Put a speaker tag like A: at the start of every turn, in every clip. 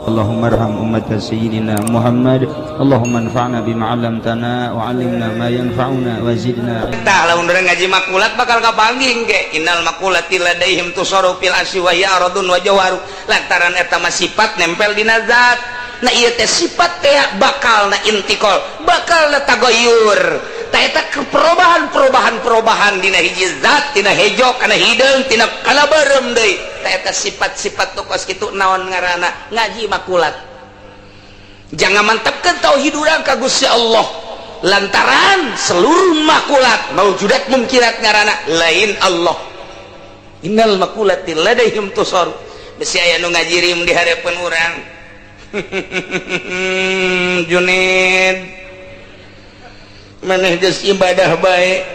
A: Allahumma arham ummat sayyidina Muhammad. Allahumma anfa'na bima 'allamtana wa 'allimna ma yanfa'una wa zidna.
B: Tah lamun urang ngaji makulat bakal kapanggih ge. Innal makulati ladaihim tusaru fil asy wa hiya aradun wa jawharu. Lantaran eta mah sifat nempel dina zat. Nah ieu teh sifat teh bakal na intikal, bakal na tagoyur. Tah eta perubahan-perubahan dina hiji zat, tina hejo kana hideung, tina kana beureum deui. Tah eta sifat-sifat nu kos kitu naon ngaranna ngaji makulat. Jangan mantapkeun tauhid urang ka Gusti Allah. Lantaran seluruh makulat maujudat mungkirat ngaranna lain Allah. Innal makulati ladaihim tusar. Besi aya nu ngajirim di hareupeun urang. Junid maneh geus ibadah bae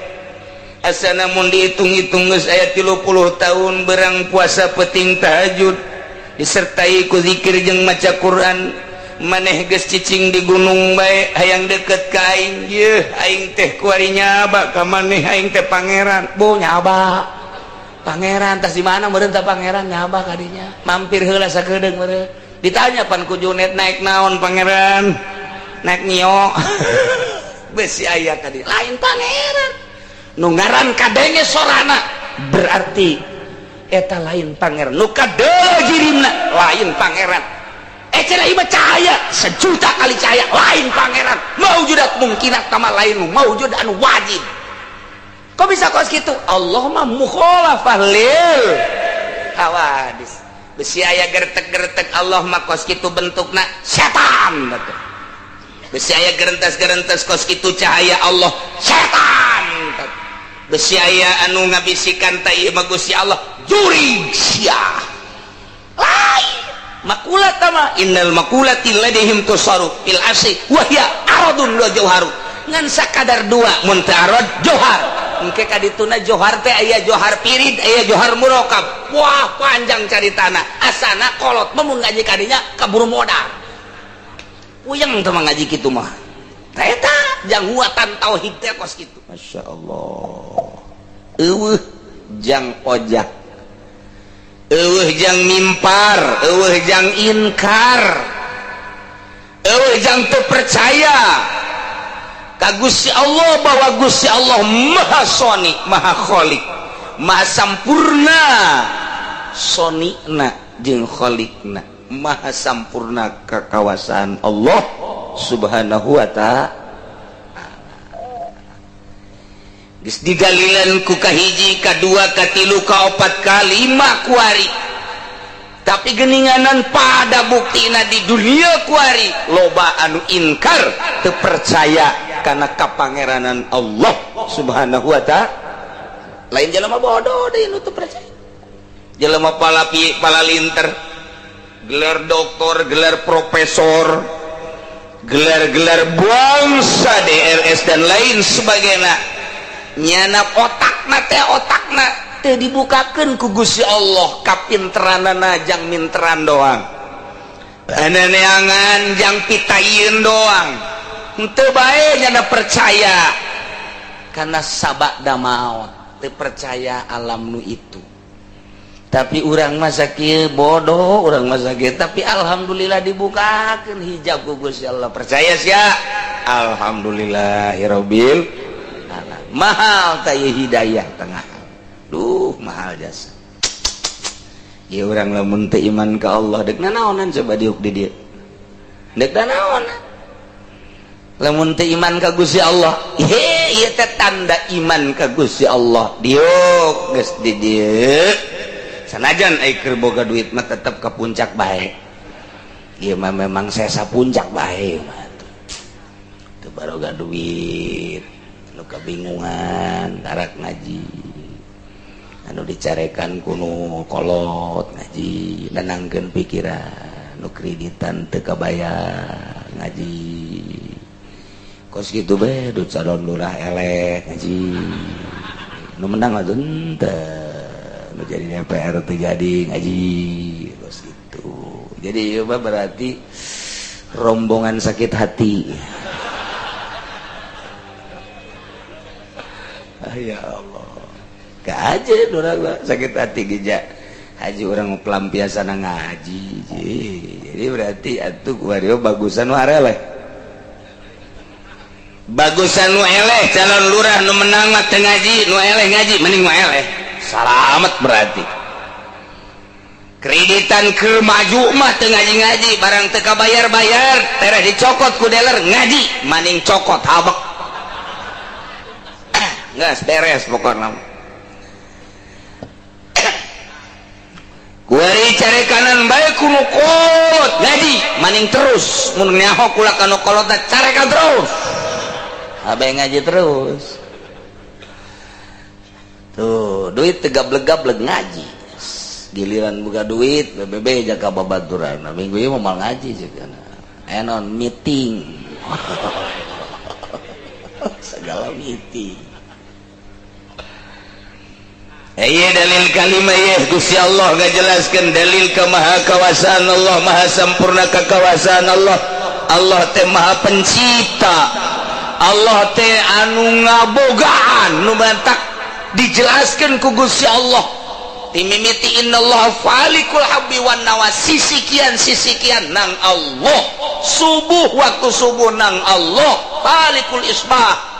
B: asana mun dihitung-hitung geus aya 30 tahun berang puasa peuting tahajud disertai ku zikir jeung maca Quran maneh geus cicing di gunung bae hayang deket ka aing yeuh aing teh kuari nyaba ka maneh aing teh pangeran bo nyaba pangeran tas di mana meureun tah pangeran nyaba ka dinya mampir heula sakedeung meureun ditanya pan ku Junet naik naon pangeran naik Mio besi aya kadi lain pangeran nu ngaran kadenge sorana berarti eta lain pangeran nu kadeuleu jirimna lain pangeran cenah ieu cahaya sejuta kali cahaya lain pangeran maujudat mungkinat kama lain maujud anu wajib kok bisa kos kitu Allah mah mukhalafah lil hawadis besi aya gertek-gertek Allah mah kos kitu bentukna setan betul. Besi aya gerentes-gerentes kos kitu cahaya Allah setan betul. Besi aya anu ngabisikan ta ieu mah Gusti Allah jurig sia lain makulat mah innal makulati ladaihim tusaru fil asy wa hiya aradun wa jauharu ngan sakadar dua mun teu arad johar engke kadituna johar teh aya johar pirid aya johar murokab wah panjang caritana asana kolot mun ngaji kadinya kaburu modal puyeng teh mah ngaji kitu mah tah eta jang huatan tauhid teh kos kitu masyaallah eueuh jang ojah eueuh jang mimpar eueuh jang inkar eueuh jang teu percaya ka Gusti Allah bahwa Gusti Allah Maha Soni, Maha Khalik, Maha Sampurna sonina jeung Khalikna, Maha Sampurna kekawasaan Allah Subhanahu wa ta'ala. Geus didalilan ku kahiji, kadua, katilu, kaopat, kalima kuari. Tapi geninganan pada buktina di dunia kuari loba anu inkar teu percaya karena kapangeranan Allah Subhanahu wa ta'ala. Lain jelema bodoh deui nu teu percaya. Jelema palalinter, gelar doktor, gelar profesor, gelar-gelar bangsa DRS dan lain sebagainya. Nyana otakna teh otakna teu dibukakeun ku Gusti Allah kapinteranana jang minteran doang. Neangan jang pitaieun doang. Henteu bae nyana percaya karena sabada maot teu percaya alam nu itu. Tapi urang mah sakieu bodoh, urang mah sakieu tapi alhamdulillah dibukakeun hijab ku Gusti Allah. Percaya sia? Alhamdulillahirabbil alamin. Mahal teh hidayah tengah. Duh, mahal jasa. Ieu urang lamun teu iman ka Allah deuk nanaonan coba diuk di dieu. Deuk nanaonan? Lamun teu iman ka Gusti Allah, he ieu teh tanda iman ka Gusti Allah. Diuk geus di dieu. Sanajan ai keur boga duit mah tetep ka puncak bae. Ieu mah memang sesa puncak bae mah. Teu baroga duit, nu kabingungan tarak ngaji. Anu dicarekan kuno kolot ngaji, nenangkeun pikiran, nu kreditan teu kabayar ngaji. Kos kitu bae du calon lurah eleh ngaji. Nu menang atuh henteu. Nu jadi DPR teu jadi ngaji kos kitu. Jadi ieu mah berarti rombongan sakit hati. Ah, ya Allah. Ka aja urang sakit hati gija. Haji orang mau pelampiasan ngaji. Jadi berarti atuh kuari bagusan nu areleh. Bagusan nu eleh calon lurah nu menang mah teu ngaji, nu eleh ngaji mending nu eleh. Salamet berarti. Kreditan ke maju mah teu ngaji-ngaji, barang teu kabayar-bayar, tereh dicokot ku dealer ngaji, maning cokot habek. Geus beres pokona. Kuari cari kanan bae ku nu kolot ngaji, maning terus mun nyaho kula ka nu kolotna carekan terus. Abe ngaji terus. Tuh, duit teu gableg-gableg ngaji. Giliran buka duit BBB jaga babaturan. Nah, minggu ieu mah ngaji cekana. Enon meeting. Segala meeting. Iya dalil kalimah ya Gusti Allah ngajelaskeun dalil kemahakawasaan Allah, maha sempurna kekawasaan Allah. Allah teh maha pencipta, Allah teh anu ngabogaan nu bantak dijelaskeun ku Gusti Allah. Timimiti innallaha falikul habbi wan nawa, sisikian sisikian nang Allah, subuh waktu subuh nang Allah falikul isbah.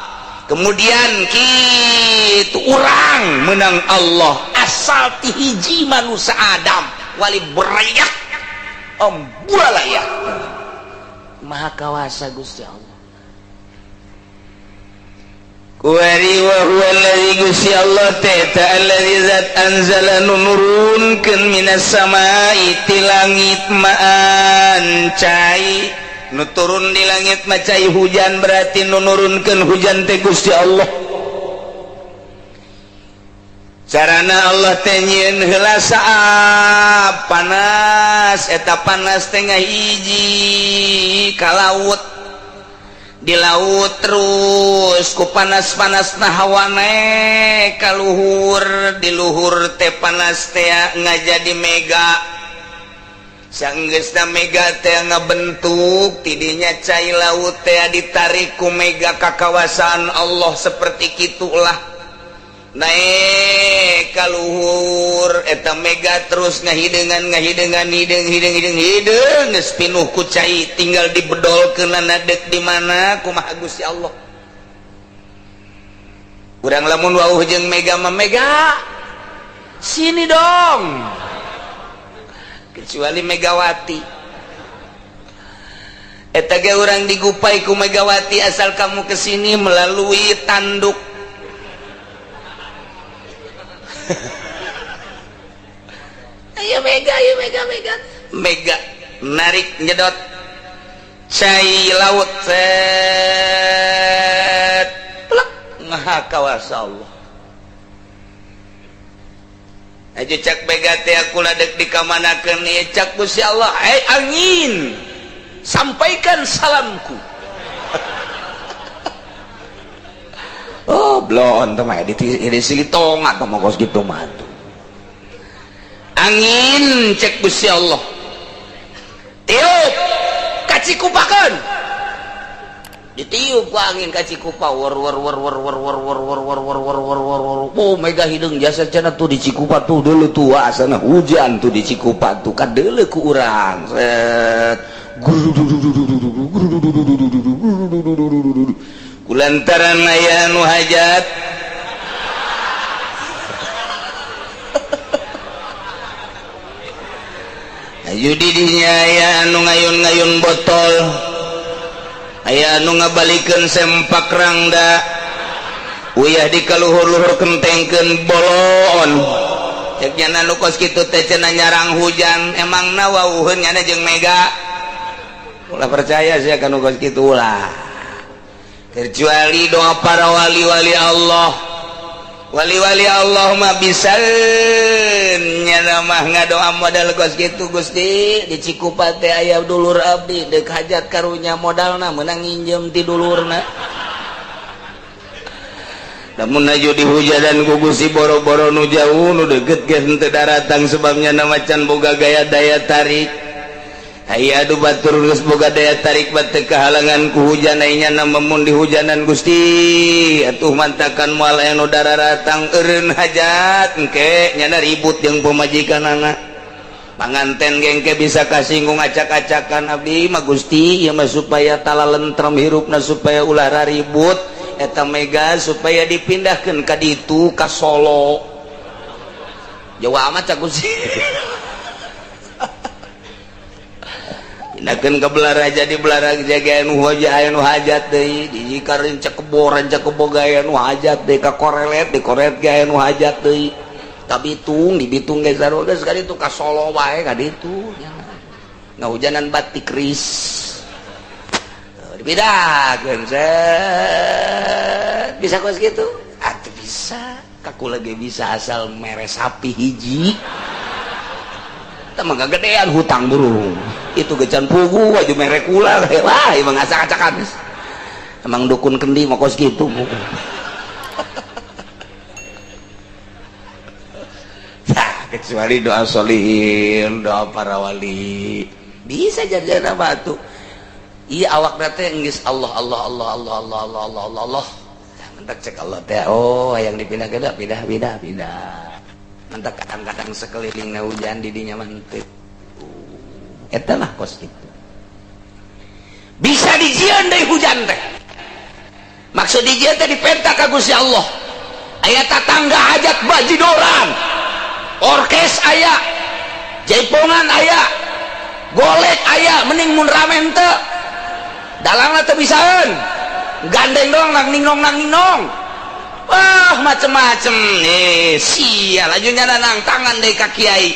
B: Kemudian kitu urang menang Allah asal ti hiji manusia Adam wali berayak emburalaya maha kawasa Gusti Allah. Kuari wa huwa allazi Gusti Allah teh ta allazi zat anzala nurunkeun minas samai ti langit maan cai. Nu turun di langit macai hujan berarti nu nurunkeun hujan teh Gusti Allah. Carana Allah teh nyieun heula saap panas, eta panas teh ngahiji ka laut. Di laut terus ku panas-panasna hawa naek ka luhur, di luhur teh panas teh ngajadi mega. Sanggeusna mega teh ngabentuk tidinya cai laut teh ditarik ku mega ka kawasaan Allah seperti kitulah naek ka luhur eta mega terus ngahideungan ngahideungan hideung hideung hideung hideung geus pinuh ku cai tinggal dibedolkeunana deuk di mana kumaha Gusti Allah. Urang lamun wauh jeung mega mah mega sini dong, kecuali Megawati. Eta ge urang digupai ku Megawati asal kamu kesini melalui tanduk. Ayo Mega, ayo Mega, Mega. Mega narik nyedot cai laut set plek maha kawasa Allah. Aja cak Mega teh aku ladek dikamanakeun ieu cak Gusti Allah, "Hei angin, sampaikan salamku." Oh, blon teh mah di sili tongat mah kos kitu mah tuh. Angin cek Gusti Allah. Tiup kacikupakeun. Ditiup ku angin kacikupa war war war war war war war war war war war war war war. Oh mega hideung jasa cenah tuh di Cikupa tuh deuleu tuh asana hujan tuh di Cikupa tuh kadeuleu ku urang. Set. Kulantaran aya nu hajat ayu didinya aya anu ngayun-ngayun botol, aya anu ngabalikeun sempak rangda, uyah di kaluhur-luhur kentengkeun bolon. Cek nyana nu kos kitu teh cenah nyarang hujan, emangna wawuheun nyana jeung mega. Ulah percaya sia ka nu kos kitu ulah. Kecuali doa para wali-wali Allah. Wali-wali Allah mah bisa nyana mah ngadoa modal kos kitu Gusti di Cikupa teh aya dulur abdi deuk hajat karunya modalna meunang nginjem ti dulurna. Lamun aju dihujadan ku Gusti boro-boro nu jauh nu deukeut ge henteu daratang sebabnya na macan boga gaya daya tarik. Aya aduh batur geus boga daya tarik bate kahalangan ku hujan aya nya mun di hujanan Gusti atuh mantakan moal aya nu dararatang eureun hajat engke nyana ribut jeung pamajikanana panganten gengke bisa kasinggung acak-acakan abdi mah Gusti ieu mah supaya tala lentrem hirupna supaya ulah ribut eta mega supaya dipindahkeun ka ditu ka Solo jauh amat cak Gusti pindahkeun ka Belaraja di Belaraja ge anu aya nu hajat deui di ka Rencakebo Rencakebo ge aya nu hajat deui ka Korelet di Korelet ge aya nu hajat deui ka Bitung di Bitung ge sarua geus ka ditu ka Solo wae ka ditu ngahujanan batik ris dipindahkeun set bisa kos kitu atuh bisa kakula ge bisa asal mere sapi hiji teh mah gedean hutang burung itu gecan pugu aja merek kula wah emang acak-acakan emang dukun kendi mah kos gitu. Nah, kecuali doa solihin doa para wali bisa jadi apa tuh iya awak teh geus Allah Allah Allah Allah Allah Allah Allah Allah Allah mentak cek Allah teh oh yang dipindah ke pindah pindah pindah mentak kadang-kadang sekelilingna hujan di dinya mantep eta lah kos gitu bisa dijieun deui hujan teh maksud dijieun teh dipenta ka Gusti Allah aya tatangga hajat bajidoran orkes aya jaipongan aya golek aya mending mun rame henteu dalangna teu bisaeun gandeng dong nang ningnong nang ningnong wah macem-macem nih sia lajunya nang tangan deui ka kiai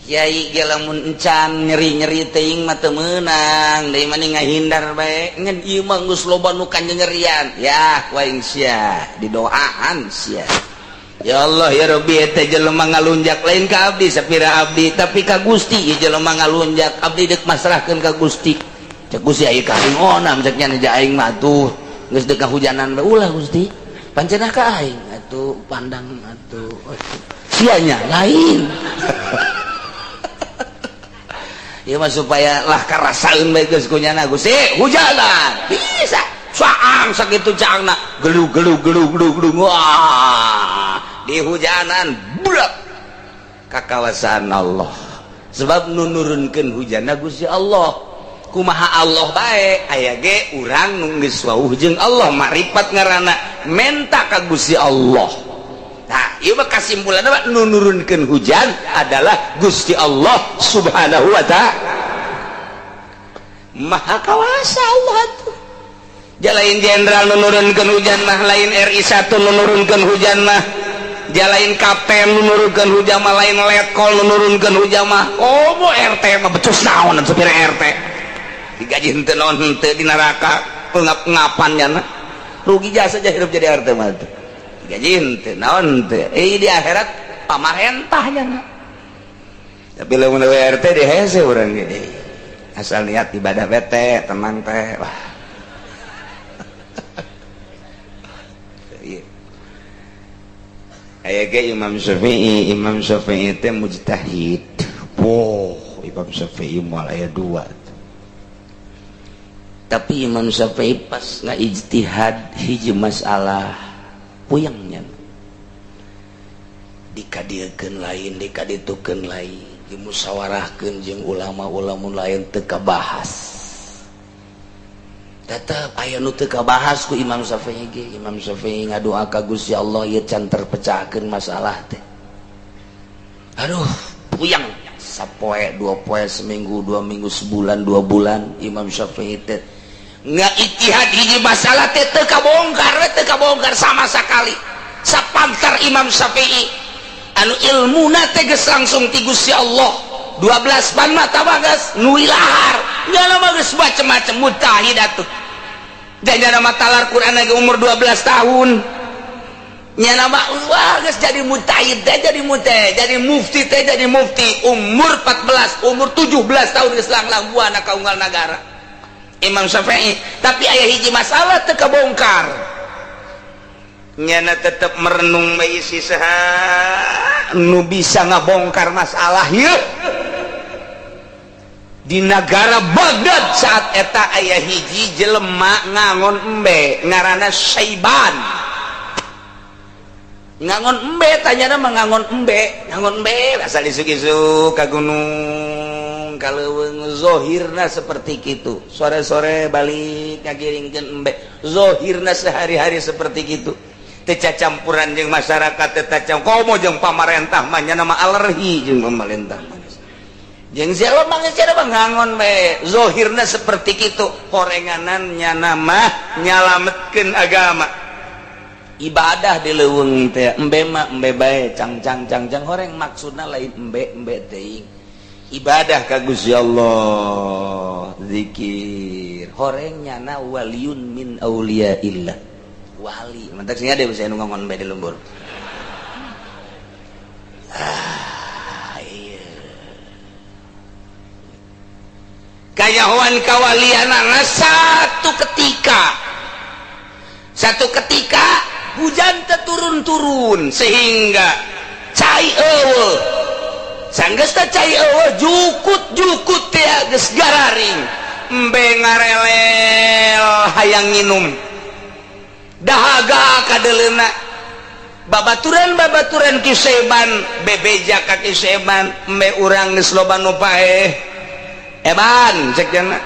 B: kiai ge lamun encan nyeri-nyeri teuing mah teu meunang deui mah ngahindar bae ngan ieu mah geus loba nu kanyerian ya ku aing sia didoaan sia ya Allah ya Rabbi eta jelema ngalunjak lain ka abdi sapira abdi tapi ka Gusti ieu jelema ngalunjak abdi deuk masrahkeun ka Gusti cek Gusti aya ka aing onam cek nya aing mah atuh geus deuk kahujanan bae ulah Gusti pancenah ka aing atuh pandang atuh sianya lain. Ieu mah supaya lah karasaeun bae geus kunyana Gusti hujanan bisa caang sakitu caangna gelu gelu gelu gelu gelu wah di hujanan blek ka kawasaan Allah sebab nu nurunkeun hujanna Gusti Allah kumaha Allah bae aya ge urang nu geus wauh jeung Allah maripat ngaranna menta ka Gusti Allah. Nah, ieu mah kasimpulanna nu nurunkeun hujan adalah Gusti Allah Subhanahu wa ta'ala. Maha kawasa Allah tuh. Jalain jenderal nu nurunkeun hujan mah lain RI 1 nu nurunkeun hujan mah. Jalain kapten nu nurunkeun hujan mah lain letkol nu nurunkeun hujan mah. Oh, bu RT mah becus naon supir RT. Digaji henteu naon henteu di neraka ngap-ngapan nya. Rugi jasa aja hidup jadi RT mah tuh. Gaji henteu naon henteu di akhirat pamarentahnya tapi lamun RT di hese urang ge asal niat ibadah bete tenang teh wah aya ge Imam Syafi'i teh mujtahid wow Imam Syafi'i moal aya dua tapi Imam Syafi'i pas ngaijtihad hiji masalah puyangnya dikadiekeun lain dikaditukeun lain dimusyawarahkeun jeung ulama-ulama lain teu kabahas tetep aya nu teu kabahas ku Imam Syafi'i ge. Imam Syafi'i ngadoa ka Gusti Allah ieu can terpecahkeun masalah teh aduh puyang sapoe dua poe seminggu dua minggu sebulan dua bulan Imam Syafi'i teh nggak ijtihad hiji masalah teh teu kabongkar sama sekali sapantar Imam Syafi'i anu ilmuna teh geus langsung ti Gusti Allah 12 ban mah tabah geus nu ilahar nyana mah geus macem-macem mujtahid atuh jajana mah talar Quran lagi umur 12 tahun nyana mah wah geus jadi mujtahid teh jadi mujtahid jadi mufti teh jadi mufti umur 14 umur 17 tahun geus langlang buana ka unggal nagara Imam Syafi'i. Tapi aya hiji masalah teu kabongkar nyana tetep merenung bae saha nu bisa ngabongkar masalah ieu Di negara Baghdad saat eta aya hiji jelema ngangon embe ngaranna Syaiban. Ngangon embe tanyana mah ngangon embe, ngangon embe asal isuk-isuk ka gunung ka leuweung zohirna seperti kitu. Sore-sore balik ngagiringkeun embe, zohirna sehari-hari seperti kitu. Teu cacampuran jeung masyarakat, teu cacampuran komo jeung pamarentah mah nya nama alergi jeung pamarentah mah. Jeung siapa mah siapa ngangon bae zohirna seperti kitu, horenganan nyana mah nyalametkeun agama. Ibadah di leuweung teh embe mah embe bae cang cang cang cang horeng maksudna lain embe embe teuing. Ibadah ka Gusti Allah, zikir. Horeng nyana waliun min auliyaillah. Wali, mantak sing ade bisa nu ngangon bae di lembur. Ah, iya. Kayahoan kawalianana satu ketika hujan terturun-turun sehingga cai eueuh sanggeus teh cai eueuh jukut-jukut teh geus gararing embe ngarelel hayang nginum dahaga kadeleuna babaturan-babaturan Ki Syaiban bebeja ka Ki Syaiban embe urang geus loba nu paeh eban cek jana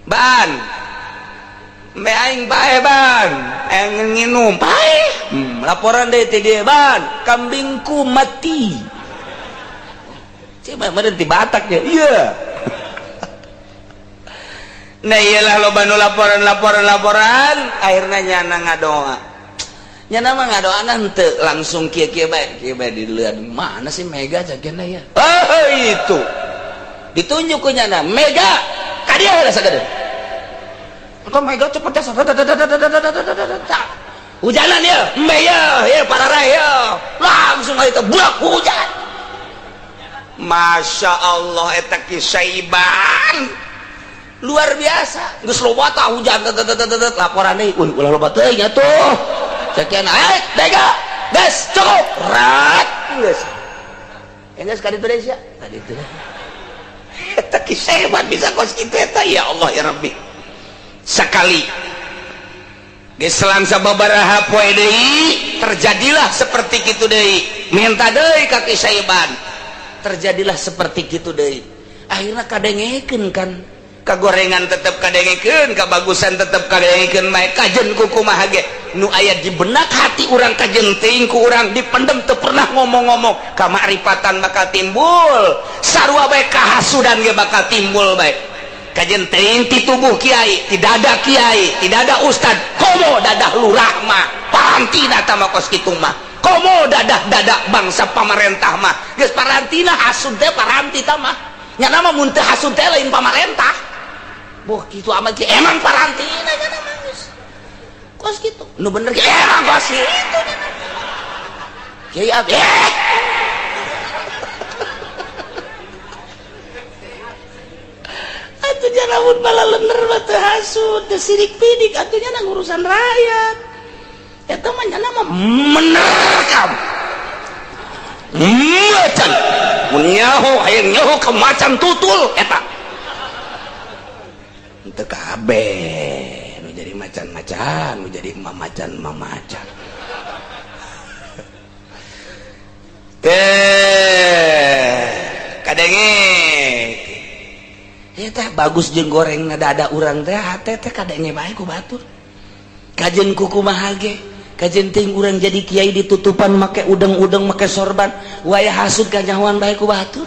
B: ban embe aing paeh ban aing nginum paeh laporan deui ti dieu ban kambingku mati coba meureun ti Batak nya iya. Nah iyalah loba nu laporan akhirna nyana ngadoa nyana mah ngadoana henteu langsung kieu-kieu bae kieu bae dilihat mana sih Mega jagena ya oh itu ditunjuk ku nyana Mega ka dieu heula sagede engko Mega cepet jasa hujanan ya embe ya ya pararai ya langsung aja buak hujan. Masya Allah eta Ki Syaiban luar biasa geus loba tah hujan laporan deui euy ulah loba teuing atuh sekian eh Mega geus cukup rat geus geus ka ditu deui sia ka ditu eta Ki Syaiban bisa kos kitu eta ya Allah ya Rabbi. Sekali geus selang sababaraha poe deui terjadilah seperti kitu deui minta deui ka Ki Syaiban terjadilah seperti kitu deui akhirna kadengekeun kan kagorengan tetep kadengekeun kabagusan tetep kadengekeun bae kajen ku kumaha ge nu aya di benak hati urang kajen teuing ku urang dipendem teu pernah ngomong-ngomong kamakrifatan bakal timbul sarua bae kahasudan ge bakal timbul bae kajen teuing ti tubuh kiai ti dada kiai ti dada ustad komo dadah lurah mah parantina tah mah kos kitu mah komo dadah-dadah bangsa pamarentah mah geus parantina hasud teh paranti tah mah nyana mah mun teu hasud teh lain pamarentah boh kitu amat ge emang parantina nyana mah geus kos kitu nu bener ge emang kos kitu nyana kiai abdi atuh nyana mun balalener mah teu hasud teu sirik pidik atuh nyana ngurusan rakyat eta mah nyana mah menerkam macan mun nyaho hayang nyaho ka macan tutul eta teu kabeh nu jadi macan-macan nu jadi mamacan-mamacan teh kadenge ieu teh bagus jeung gorengna dada urang teh hate teh kadenge bae ku batur kajen kukumaha ge kajen ting urang jadi kiai ditutupan make udeng-udeng make sorban wayah hasud kanyahoan bae ku batur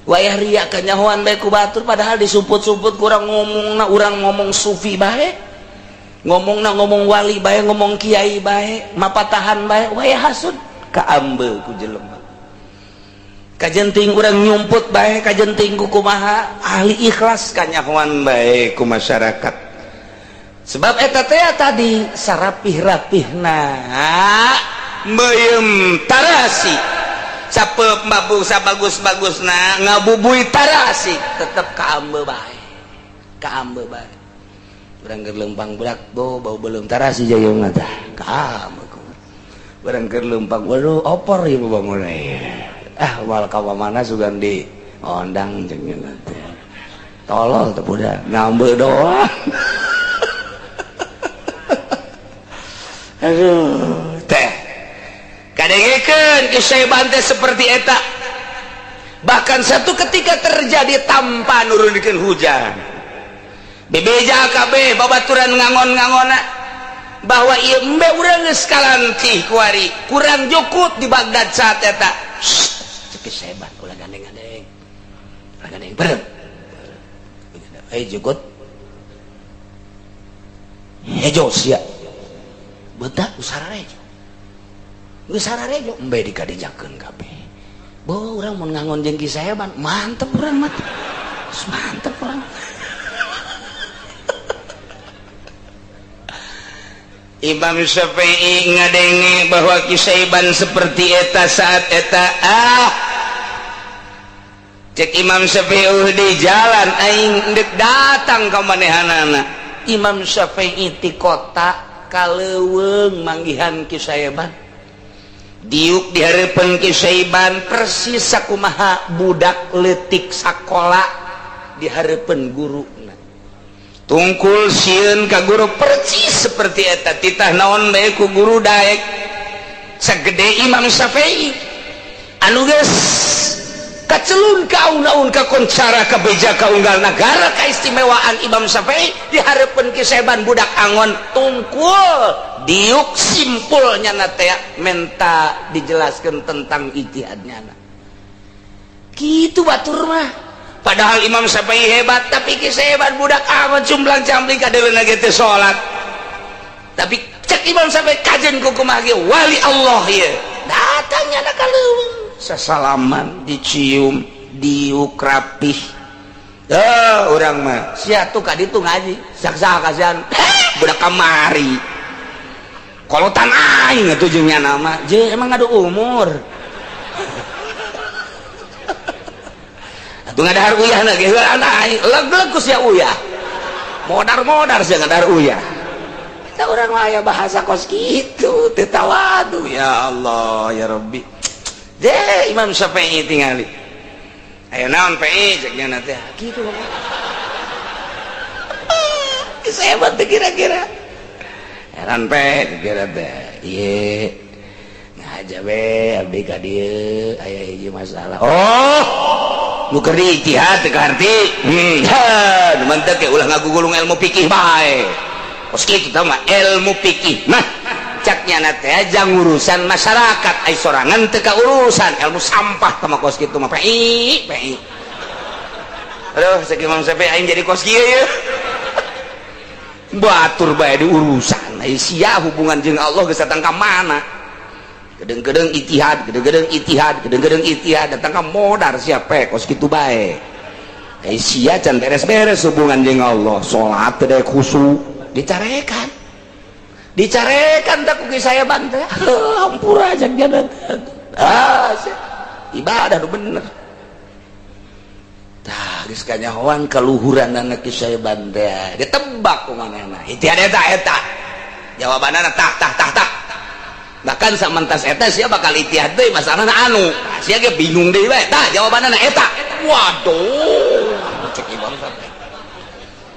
B: wayah riya kanyahoan bae ku batur padahal disumput-sumput kurang ngomongna urang ngomong sufi bae ngomongna ngomong wali bae ngomong kiai bae mapatahan bae wayah hasud kaambe ku jelema kajen ting urang nyumput bae kajen ting ku kumaha ahli ikhlas kanyahoan bae ku masyarakat sebab eta teh tadi sarapih-rapihna meuyeum tarasi sapeup mabuk sabagus-bagusna ngabubui tarasi tetep kaambe bae kaambe bae urang keur leumpang budak bau bau belum tarasi jayungna tah kaambe urang keur leumpang waduh opor ieu bangun ah wal ka mana sugan di Ondang jeung teh. Tolol teh budak, ngambe doang. Aduh, teh. Kadengekeun Ki Saiban teh seperti eta. Bahkan satu ketika terjadi tanpa nurunkeun hujan. Bebeja kabeh babaturan ngangon-ngangona bahwa ieu embe urang geus kalantih kuari, kurang jukut di Baghdad saat eta. Cek Ki Saiban ulah gandeng-gandeng. Ulah gandeng bareng. Eh jukut. Hejo sia. Betah usararejo. Usararejo embe dikadijakeun kabeh. Bo urang mun ngangon jeung Ki Saiban mantep urang mah. Mantep urang. Imam Syafi'i ngadenge bahwa Ki Saiban seperti eta saat eta ah cek Imam Syafi'i di jalan aing deuk datang ka manehanana. Imam Syafi'i ti kota ka leuweung manggihan Ki Saiban, diuk di hareupeun Ki Saiban persis sakumaha budak leutik sakola di hareupeun guru. Tungkul sieun ka guru persis seperti eta, titah naon bae ku guru daek. Sagede Imam Syafi'i anu geus kacelun ka aun-aun ka koncara ka beja ka unggal nagara kaistimewaan Imam Syafi'i di hareupeun Ki Saiban budak angon tungkul diuk simpulnya na teh menta dijelaskeun tentang ijtihadnya. Kitu batur mah. Padahal Imam Syafi'i hebat, tapi Ki Saiban budak amat cumblang cambling kadeuleuna ge teu salat. Tapi cek Imam Syafi'i kajen ku kumaha ge wali Allah ieu. Datangnya na ka leuweung, sasalaman, dicium, diuk rapih. Heuh, urang mah sia tuh ka ditu ngaji, sak-sak kasihan budak kamari. Kolotan aing atuh jeung nyana mah, je emang ngadu umur. Atuh ngadahar uyah na ge heula aing leg-leg ku sia uyah. Modar-modar sia ngadahar uyah. Eta urang mah aya bahasa kos kitu teu tawadu ya Allah ya Rabbi. De Imam Syafi'i tingali. Aya naon PI cek nya teh kitu mah. Geus hebat teh kira-kira. Heran pe kira teh. Ieu ngaja we abdi ka dieu aya hiji masalah. Oh, nu keur ijtihad teu kaharti. Mantep ge ulah ngagugulung ilmu fikih bae. Kos kitu tah mah ilmu fikih mah cak nyana teh jang urusan masyarakat ai sorangan teu ka urusan ilmu sampah tah mah kos kitu mah PI PI. Aduh sakieu Imam Syafi'i aing jadi kos kieu ye. Batur bae di urusan ai sia hubungan jeung Allah geus datang ka mana? Gedeng-gedeng ijtihad, gedeng-gedeng ijtihad, gedeng-gedeng ijtihad datang ka modar siapa kos kitu bae. Ai sia can beres-beres hubungan jeung Allah, salat teu daek khusyuk, dicarekan. Dicarekan teh ku Ki Saiban teh. Hampura cak jana teh. Ah, ibadah nu bener. Tah geus kanyahoan kaluhuranana Ki Saiban teh. Ditebak ku manehna. Ijtihad eta eta. Jawabanana tah tah tah tah. Bahkan samantas eta sia bakal ijtihad deui masalahna anu. Tah sia ge bingung deui bae. Tah jawabanana eta. Waduh, cek Imam Syafi'i.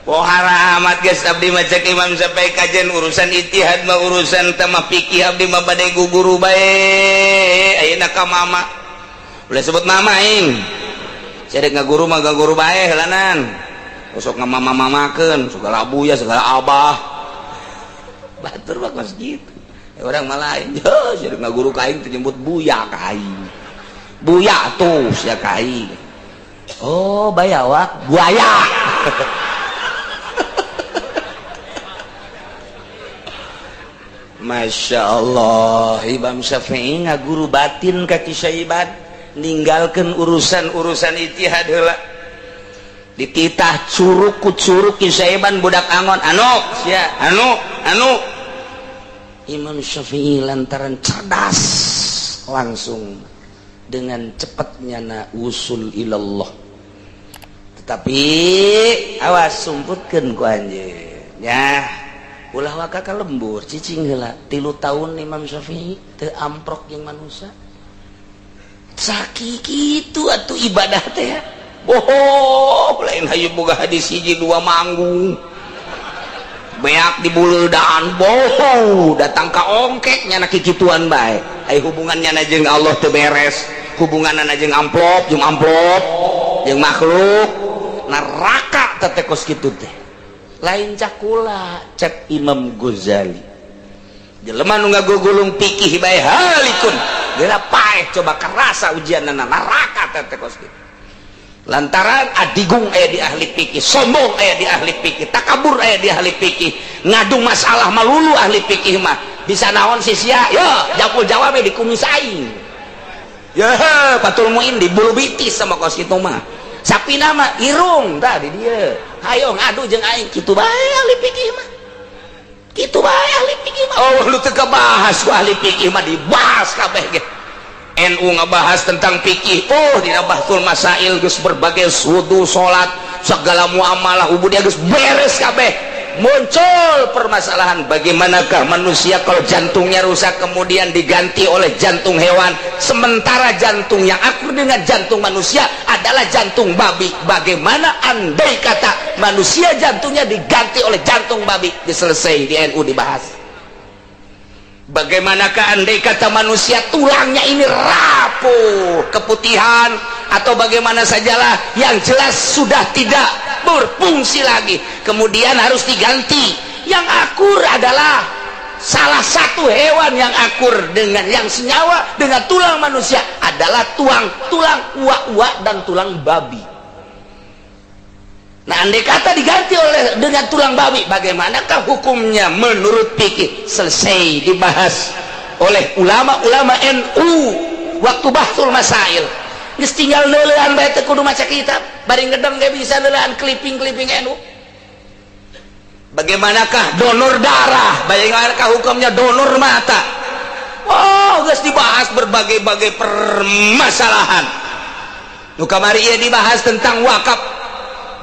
B: Pohara amat geus abdi mah cek Imam Syafi'i kajen urusan ijtihad mah urusan teh mah fikih abdi mah bade guguru bae. Ayeuna ka mama. Ulah sebut mama aing. Sia dek ngaguru mah gaguru bae heulanan. Sok ngamama-mamakeun segala abuya segala abah. Batur mah kos kitu. Orang malah lain, jadi nggak guru kain terjemput buya kain, buya tuh sia kain. Oh bayawak buaya. Masya Allah, Imam Syafi'i ngaguru batin ka Ki Saiban, ninggalkeun urusan-urusan ijtihad heula. Dititah curug ku curug Ki Saiban budak angon, anu sia, anu, anu. Imam Syafi'i lantaran cerdas langsung dengan cepatnya na usul ilallah. Tetapi awas sumputkeun ku anjeun ya, ulah waka ka lembur cicing heula 3 tahun Imam Syafi'i teu amprok jeung manusia. Sakitu atuh ibadah teh. Bohong, lain hayu boga hadis hiji dua manggung. Beak di buleudaan bohong, datang ka ongkek nyana kikituan bae. Ai hubungannya na jeung Allah teu beres, hubunganna jeung amplop, jeung makhluk, neraka teh kos kitu teh. Lain cakula cek Imam Ghazali. Jelema nu ngagugulung pikih bae halikun. Geura paeh coba kerasa ujianna neraka teh kos kitu. Lantaran adigung aya di ahli pikih, sombong aya di ahli pikih, takabur aya di ahli pikih, ngadu masalah malulu ahli pikih mah. Bisa naon sih sia? Yo, japul jawab di kumis aing. Ya, Fathul Muin di bulu bitis sama kos kitu mah. Sapi nama irung tah di dieu. Hayo ngadu jeung aing kitu bae ahli pikih mah. Kitu bae ahli pikih mah. Oh, lu teu kabahas ku ahli pikih mah dibahas kabeh ge. NU ngebahas tentang pikih. Oh, dina Bahtul Masail geus berbagai wudu, salat, segala muamalah ubudiyah geus beres kabeh. Muncul permasalahan bagaimanakah manusia kalau jantungnya rusak kemudian diganti oleh jantung hewan, sementara jantung yang akur dengan jantung manusia adalah jantung babi. Bagaimana andai kata manusia jantungnya diganti oleh jantung babi? Diselesai di NU dibahas. Bagaimanakah andai kata manusia tulangnya ini rapuh, keputihan atau bagaimana sajalah, yang jelas sudah tidak berfungsi lagi, kemudian harus diganti. Yang akur adalah salah satu hewan yang akur dengan yang senyawa dengan tulang manusia adalah tulang uak-uak dan tulang babi. Nah, andai kata diganti oleh dengan tulang babi, bagaimanakah hukumnya menurut fikih? Selesai dibahas oleh ulama-ulama NU waktu Bahtul Masail. Geus tinggal neuleuan bae teu kudu maca kitab, bari ngedeng ge bisa neuleuan clipping-clipping NU. Bagaimanakah donor darah? Bagaimanakah hukumnya donor mata? Oh, geus dibahas berbagai-bagai permasalahan. Nu kamari ieu dibahas tentang wakaf.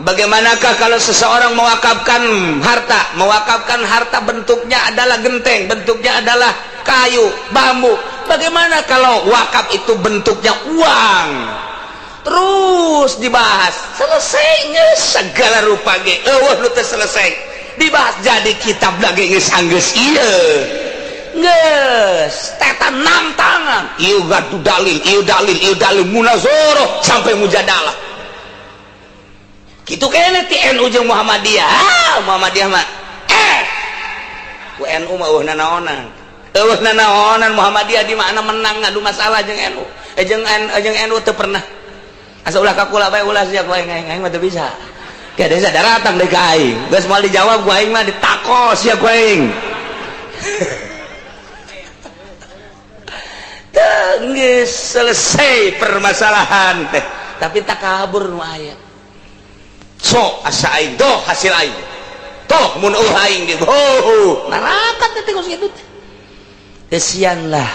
B: Bagaimanakah kalau seseorang mewakafkan harta? Mewakafkan harta bentuknya adalah genteng, bentuknya adalah kayu, bambu. Bagaimana kalau wakaf itu bentuknya uang? Terus dibahas, selesainya segala rupa ge. Eueuh nu teu selesai. Dibahas jadi kitab lagi geus anggeus ieu. Geus tetan enam tangan. Ieu gadu dalil, ieu dalil, ieu dalil munazarah sampai mujadalah. Gitu kayaknya ti NU jeung Muhammadiyah. Ah, Muhammadiyah mah ku NU mah eueuh nanaonan. Eueuh nanaonan Muhammadiyah di mana menang ngadu masalah jeung NU. Jeung NU teu pernah. Asa ulah ka kula bae ulah sia ku aing aing mah teu bisa. Ke desa daratang deui ka aing. Geus moal dijawab ku aing mah ditakos sia ku aing. Teu geus selesai permasalahan teh. Tapi takabur nu aya. So asa aing doh hasil aing toh mun eueuh aing gitu ho neraka teh kos kitu teh. Kesianlah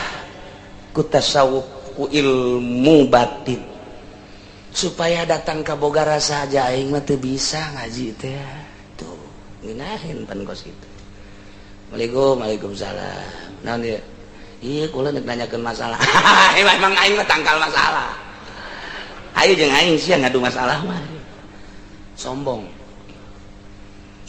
B: ku tasawuf ku ilmu batin supaya datang ka boga rasa aja aing mah teu bisa ngaji teh tuh ngeunaheun pan kos kitu. Waalaikumsalam, waalaikumsalam. Naon ieu? Ieu kula nek nanyakeun masalah. Emang aing mah tangkal masalah. Ayo jeung aing sia ngadu masalah mah. Sombong.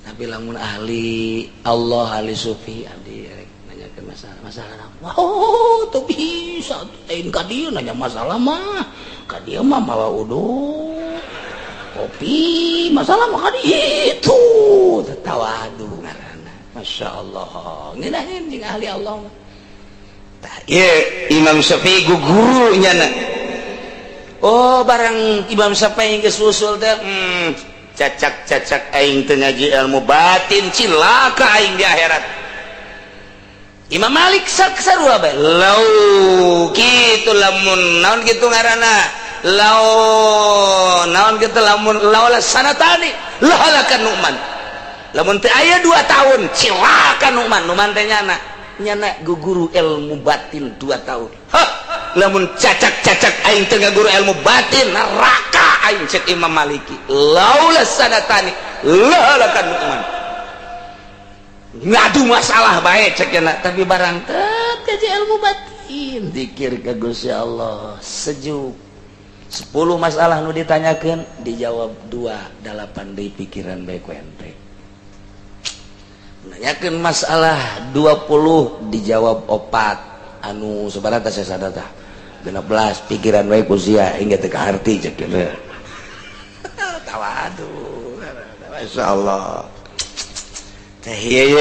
B: Tapi lamun ahli Allah, ahli sufi, abdi rek nanyakeun masalah, masalah naon? Oh, teu bisa lain ka dieu nanya masalah mah. Ka dieu mah mawa uduk, kopi, masalah mah ka ditu. Tawadu ngaranna. Masya Allah. Ngeunaheun jeung ahli Allah mah. Tah ieu Imam Syafi'i gugurunya na. Oh, barang Imam Syafi'i geus usul teh, cacak-cacak aing teu ngaji ilmu batin cilaka aing di akhirat. Imam Malik sarua bae. Lau kitu lamun naon kitu ngaranna? Lau naon kitu lamun laula sanatani lahalakan Nu'man. Lamun teu aya 2 tahun cilaka Nu'man. Nu'man teh nyana nyana guguru ilmu batin 2 tahun. Hah, lamun cacak-cacak aing teu ngaguru ilmu batin neraka aing cek Imam Maliki. Laula sanatani lahalakan Nu'man. Ngadu masalah bae cek nya, tapi barang teu kaji ilmu batin. Lain zikir ka Gusti Allah sejuk. 10 masalah nu ditanyakeun dijawab 2, 8 deui pikiran bae ku ente. Nanyakeun masalah 20 dijawab 4, anu sabaraha teh sadar tah 16 pikiran bae ku sia hingga teu kaharti cek kieu. Tawadu. Masyaallah. Teh ieu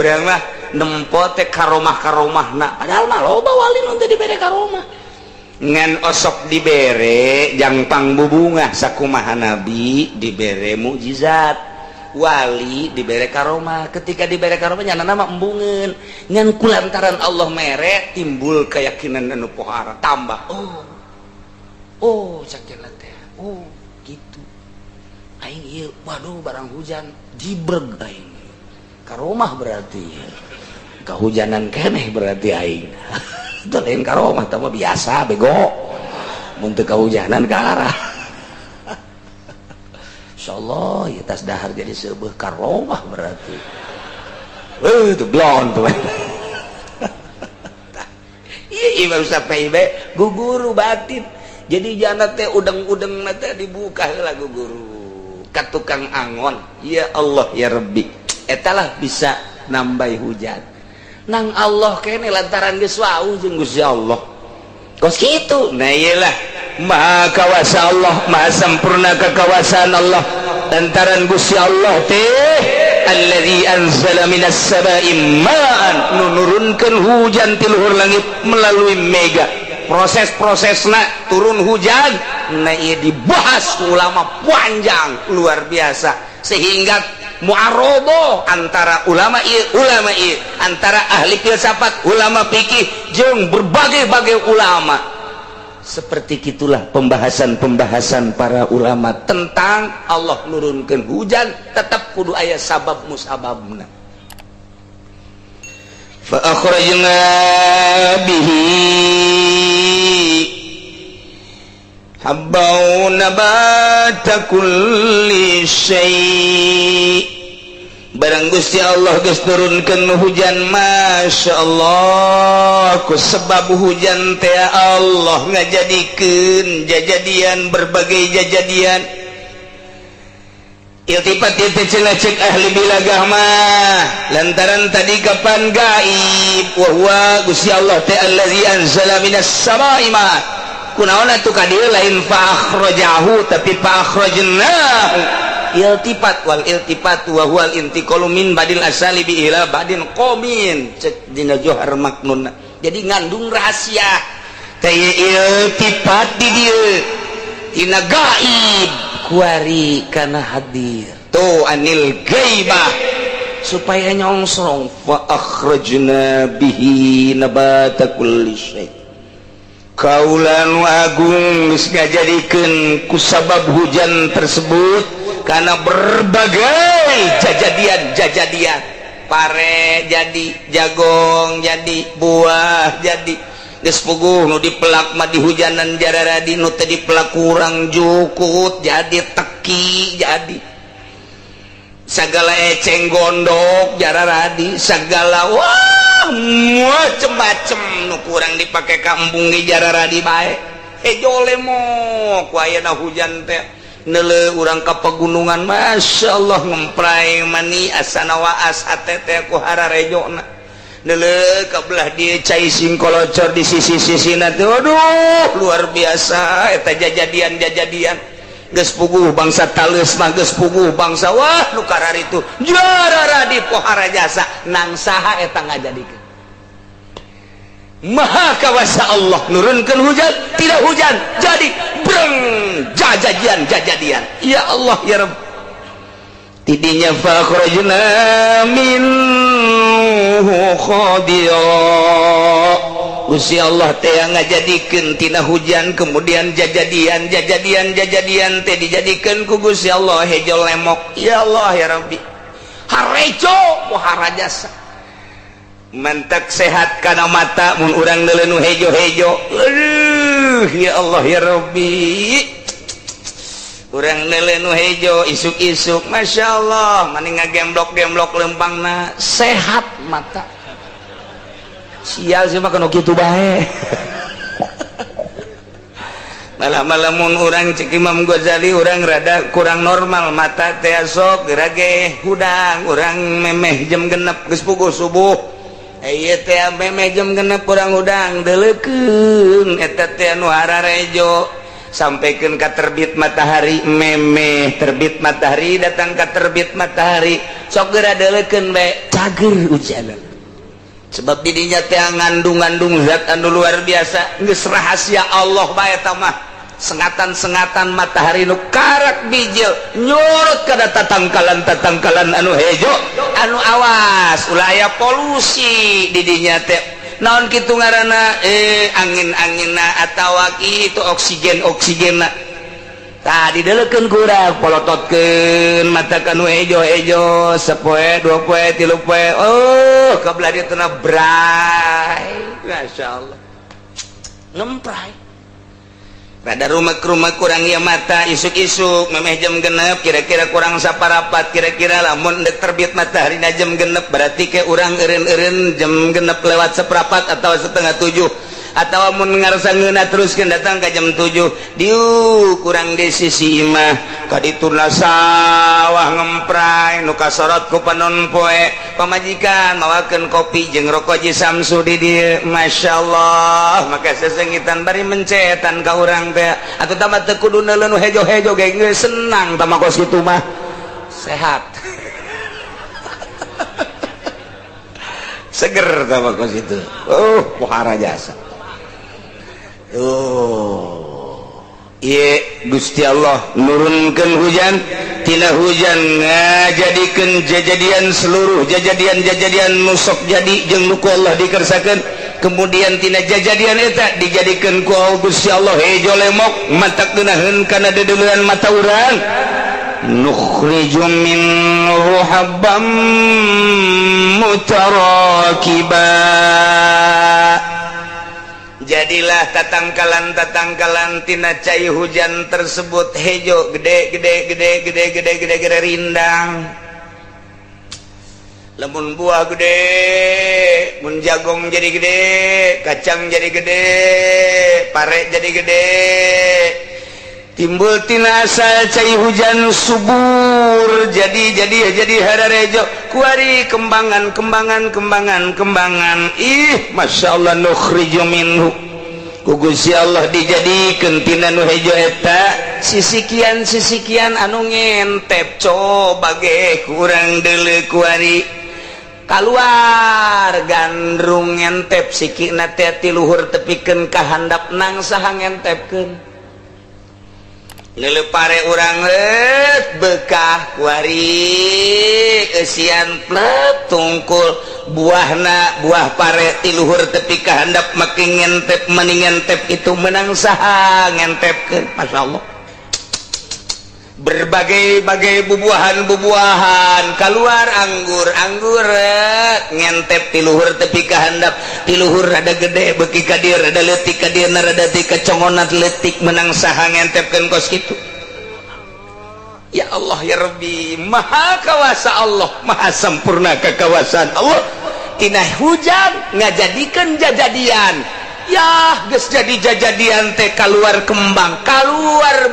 B: urang mah nempo teh karomah-karomahna, padahal mah loba wali nu teu dibere karomah. Ngan osok dibere jangpang bubungah sakumaha nabi dibere mukjizat, wali dibere karomah. Ketika dibere karomah nyana nama embungeun, ngan kulantaran Allah mere timbul keyakinan anu pohara tambah. Oh oh cak teh, oh gitu aing ieu, waduh barang hujan jibreg aing karomah, berarti kehujanan keneh berarti aing. Itu lain karomah, tah mah biasa bego mun teu kahujanan ka arah. Insyaallah ya tas dahar jadi sebuah karomah berarti. Itu blon tuh. Iya baru sampai be guguru batin. Jadi jana teh udeng-udeng teh dibuka heula guguru ka tukang angon. Ya Allah ya Rabbi, etalah bisa nambah hujan. Nang Allah kene lantaran geus wau jeung Gusti Allah. Kos kitu. Nah iyalah maha kawasa Allah, maha sempurna kekawasaan Allah. Lantaran Gusti Allah teh alladzi anzala minas sama'i ma'an, nu nurunkeun hujan ti luhur langit melalui mega. Proses-prosesna turun hujan, nah ieu dibahas ku ulama panjang luar biasa sehingga muaroboh antara ulama ieu, ulama ieu, antara ahli filsafat, ulama fikih jeung berbagai-bagai ulama. Seperti itulah pembahasan-pembahasan para ulama tentang Allah nurunkeun hujan tetap kudu aya sabab musababna. Fa akhrajna bihi habban nabata kulli syai'. Barang Gusti Allah geus nurunkeun hujan, Masya Allah, ku sebab hujan teh Allah ngajadikeun jajadian berbagai jajadian. Iltifat itu cenah cek ahli bilagah mah lantaran tadi kapan gaib wa huwa Gusti Allah teh allazi anzala minas sama'i ma. Kunaon atuh ka dieu lain fa akhrajahu tapi fa akhrajnahu. Iltifat wal iltifat wa huwal intiqalu min badil asali bi ila badin qomin cek dina Johar Maknun. Jadi ngandung rahasia teh iltifat di dieu tina gaib kuari kana hadir tuh anil gaibah supaya nyongsrong fa akhrajna bihi nabata kulli syai. Kaulan agung geus ngajadikeun ku sabab hujan tersebut karena berbagai jajadian-jajadian, pare jadi, jagong jadi, buah jadi. Geus puguh nu dipelak mah di hujanan jararadi, nu teu dipelak kurang jukut jadi, teki jadi, segala eceng gondok jararadi, segala wah macem-macem nu kurang dipake ka embung ge jararadi bae. Hejo lemok ku ayeuna hujan teh neuleuh urang ka pegunungan, Masya Allah ngempray mani asana waas hate teh ku hararejona. Neuleuh ka belah dieu cai singkolocor di sisi-sisina teh, aduh luar biasa eta jajadian-jajadian. Geus puguh bangsa taleus mah geus puguh bangsa wah nu kararitu jararadi pohara jasa nang saha eta ngajadikeun. Maha kawasa Allah nurunkeun hujan, tidak hujan jadi breng jajadian jajadian. Ya Allah ya Rabb. Tidinya fa akhrajna minhu khadira. Gusti Allah teh ngajadikeun tina hujan kemudian jajadian jajadian jajadian teh dijadikeun ku Gusti Allah hejo lemok. Ya Allah ya Rabbi. Harejo pohara jasa. Mentek sehat kana mata mun urang neuleuh nu hejo-hejo. Aduh ya Allah ya Rabbi. Urang neuleuh nu hejo isuk-isuk Masya Allah maning ngagemblok-gemblok lempangna sehat mata. Sial sih mah kanu kitu bae. Malah-malah mun urang cek Imam Ghazali urang rada kurang normal mata teh sok geura ge hudang urang memeh jam 6 geus puguh subuh. Ieu teh memeh jam 6 kurang hudang deuleukeun eta teh anu hararejo sampaikan ka terbit matahari memeh terbit matahari datang ka terbit matahari sok geura deuleukeun bae cager hujanan. Sebab didinya teh ngandung-ngandung zat anu luar biasa geus rahasia Allah bae eta mah. Sengatan-sengatan matahari nu karak bijil nyurut kana tatangkalan-tatangkalan anu hejo anu awas ulah aya polusi didinya teh naon kitu ngaranna angin-anginna atawa kitu oksigen-oksigenna tah dideleukeun kurang polototkeun mata kanu hejo-hejo sapoe dua poe tilu poe oh ka belah dieu teh bray masyaallah ngempray rada rumah-rumah kurang ieu mata isuk-isuk memeh jam 6 kira-kira kurang saparapat kira-kira lamun dek terbit matahari na jam 6 berarti ke urang eureun-eureun jam 6 lewat seperapat atau 6:30 atau mun ngarasa ngeunah teruskeun datang ka jam 7 diu kurang di sisi imah ka dituna sawah ngempray nu kasorot ku panon poe pamajikan mawakeun kopi jeung rokok Ji Samsu di dieu masyaallah maka sesengitan bari mencetan ka urang teh atuh tambah teu kudu neuleun nu hejo-hejo ge geus senang tah kos kitu mah sehat seger tah kos kitu oh pohara jasa. Oh, ieu Gusti Allah nurunkeun hujan tina hujan ngajadikeun jajadian seluruh jajadian-jajadian nu sok jadi jeung nu ku Allah dikersakeun kemudian tina jajadian eta dijadikeun ku Gusti Allah hejo lemok matak geunaheun kana deudeuleun mata urang nukhriju minhu habban mutarakiba. Jadilah tatangkalan-tatangkalan tina cai hujan tersebut hejo gede gede gede gede gede gede gede rindang. Lamun buah gede, mun jagung jadi gede, kacang jadi gede, pare jadi gede. Timbul tina asal cai hujan subur jadi jadi jadi hararejo kuari kembangan kembangan kembangan kembangan ih masyaallah nukhriju minhu ku Gusti Allah dijadikeun tina nu hejo eta sisikian sisikian anu ngentep coba ge kurang deuleu kuari kaluar gandrung ngentep sikina teh ti luhur tepikeun ka handap nang saha ngentepkeun Nelepare urang bekah kuari eusian plet tungkul buahna buah pare ti luhur tepi ka handap make ngentep mani ngentep itu menang saha ngentepkeun masyaallah berbagai-bagai bubuahan-bubuahan keluar anggur-anggur ngentep ti luhur tepi ka handap ti luhur rada gede beuki ka dieu rada leutik ka dieu rada ti kacongonat leutik menang saha ngentepkeun kos kitu. Ya Allah ya Rabbi, maha kawasa Allah, maha sempurna kekawasaan Allah. Tina hujan ngajadikeun jajadian. Yah geus jadi jajadian teh kaluar kembang, kaluar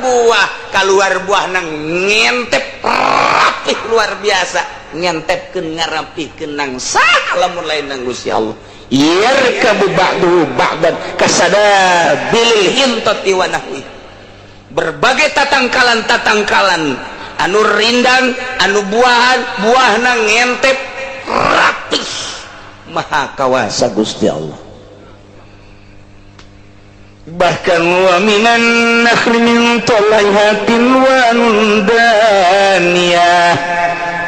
B: buah nang ngentep rapih luar biasa, ngentepkeun ngarapihkeun nang saha lamun lain nang Gusti Allah. Yarkabu ba'duhu ba'dan kasadabilil hintati wa nahwi. Berbagai tatangkalan-tatangkalan anu rindang, anu buahan, buahna ngentep rapih. Maha kawasa Gusti Allah. Bahkan wa minan nakhli min talaiha tinwanun daniyah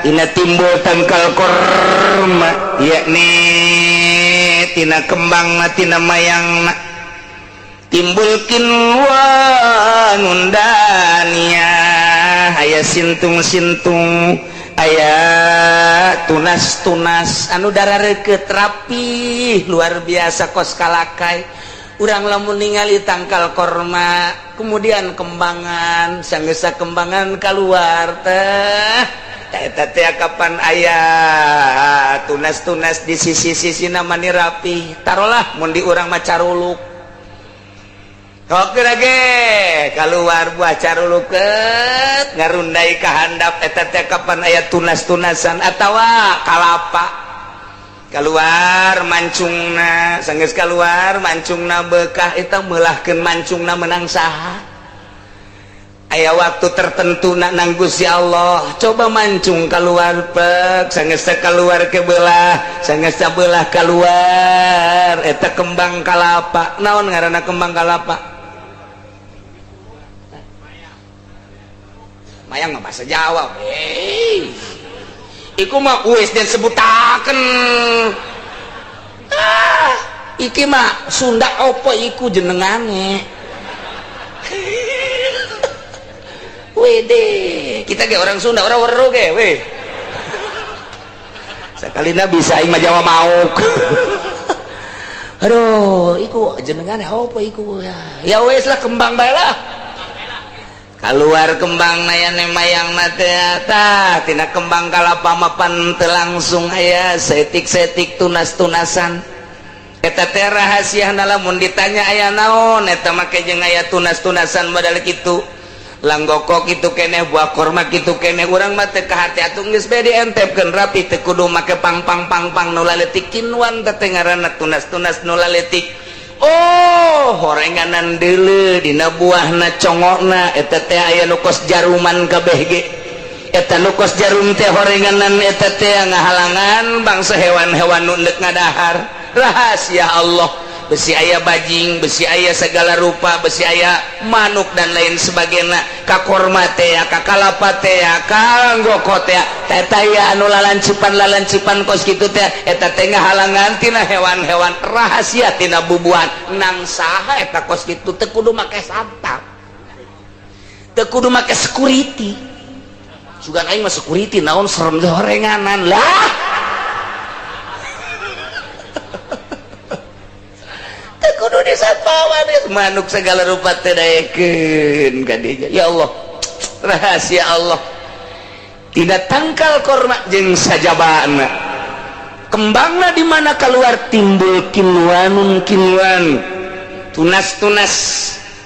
B: ina timbul tangkal korma yakni tina kembang tina mayang timbul kinwanun daniyah aya sintung-sintung aya tunas-tunas anu darareukeut rapih luar biasa kos kalakai. Urang lamun ningali tangkal korma kemudian kembangan sanggesa kembangan keluar teh Eta teh kapan aya tunas-tunas di sisi-sisi mani rapi, taruhlah mun di urang mah caruluk. Oke lagi keluar buah caruluket ngarundai ka handap. Eta teh kapan aya tunas-tunasan atawa kalapa keluar mancungna. Sanggeus keluar mancungna bekah, eta meulahkeun mancungna menang saha? Aya waktu tertentu nak nang Gusti Allah. Coba mancung keluar pek, sanggeus keluar ke belah, sanggeus belah keluar eta kembang kalapa. Naon ngaranna kembang kalapa? Mayang mah bahasa Jawa. Hey. Iku mah wis den sebutaken. Ah, iki mah Sunda opo iku jenengane? Wede, kita ge orang Sunda, orang weru ge, weh. Sakalina bisa aing mah Jawa mauk. Aduh, iku jenengane opo iku ya? Ya wis lah kembang bae lah. Keluar kembang nayane mayang teh tina kembang kalapa mapan teu langsung aya setik-setik tunas-tunasan. Eta teh rahasiana lamun ditanya aya naon eta make jeung aya tunas-tunasan modal kitu. Langgoko kitu keneh, buah korma kitu keneh, urang mah teu kahati atuh geus bae dientepkeun rapi, teu kudu make pang-pang-pang-pang nu laletik kinuan teh ngaranna tunas-tunas nu laletik. Oh, horenganan deuleu dina buahna congokna eta teh aya nu kos jaruman kabeh ge. Eta nu kos jarum teh horenganan eta teh ngahalangan bangsa hewan-hewan nu neuk ngadahar. Rahasia Allah, besi aya bajing, besi aya segala rupa, besi aya manuk dan lain sebagainya. Ka korma teh, ka kalapa teh, ka anggoko teh, eta aya anu lalancipan-lalancipan kos kitu teh, eta teh ngahalangan tina hewan-hewan, rahasia tina bubuhan. Nang saha eta kos kitu? Teu kudu make satpam, teu kudu make security. Sugan aing mah security naon serem teh horenganan lah. Kudu disatpawan manuk segala rupa teh daekeun ka dinya. Ya Allah, rahasia Allah. Tidak tangkal korma jeung sajabana. Kembangna di mana keluar timbul kinwanun kinwan. Tunas-tunas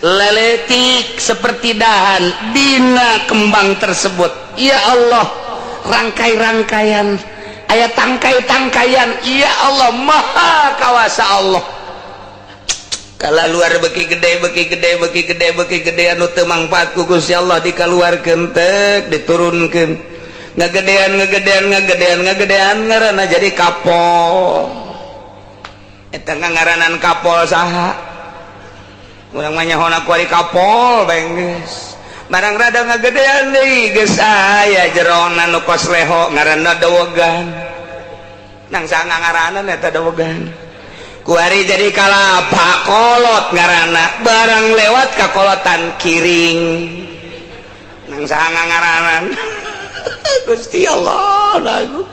B: leletik seperti dahan dina kembang tersebut. Ya Allah, rangkai-rangkaian aya tangkai-tangkaian. Ya Allah, maha kawasa Allah. Kala luar beki gede beki gede beki gede beki gede anu teu mangfaat ku Gusti Allah dikaluarkeun tek diturunkeun, ngagedean ngagedean ngagedean ngagedean ngaranna jadi kapol. Eta ngaranan kapol saha? Urang mah nyahona ku ari kapol bae geus. Barang rada ngagedean deui geus aya jerona nu kos leho ngaranna dawegan. Nang saha ngaranan eta dawegan? Kuari jadi kalapa kolot ngarana, barang lewat ka kolotan kiring. Nang saha ngaranan? Gusti Allah lagu.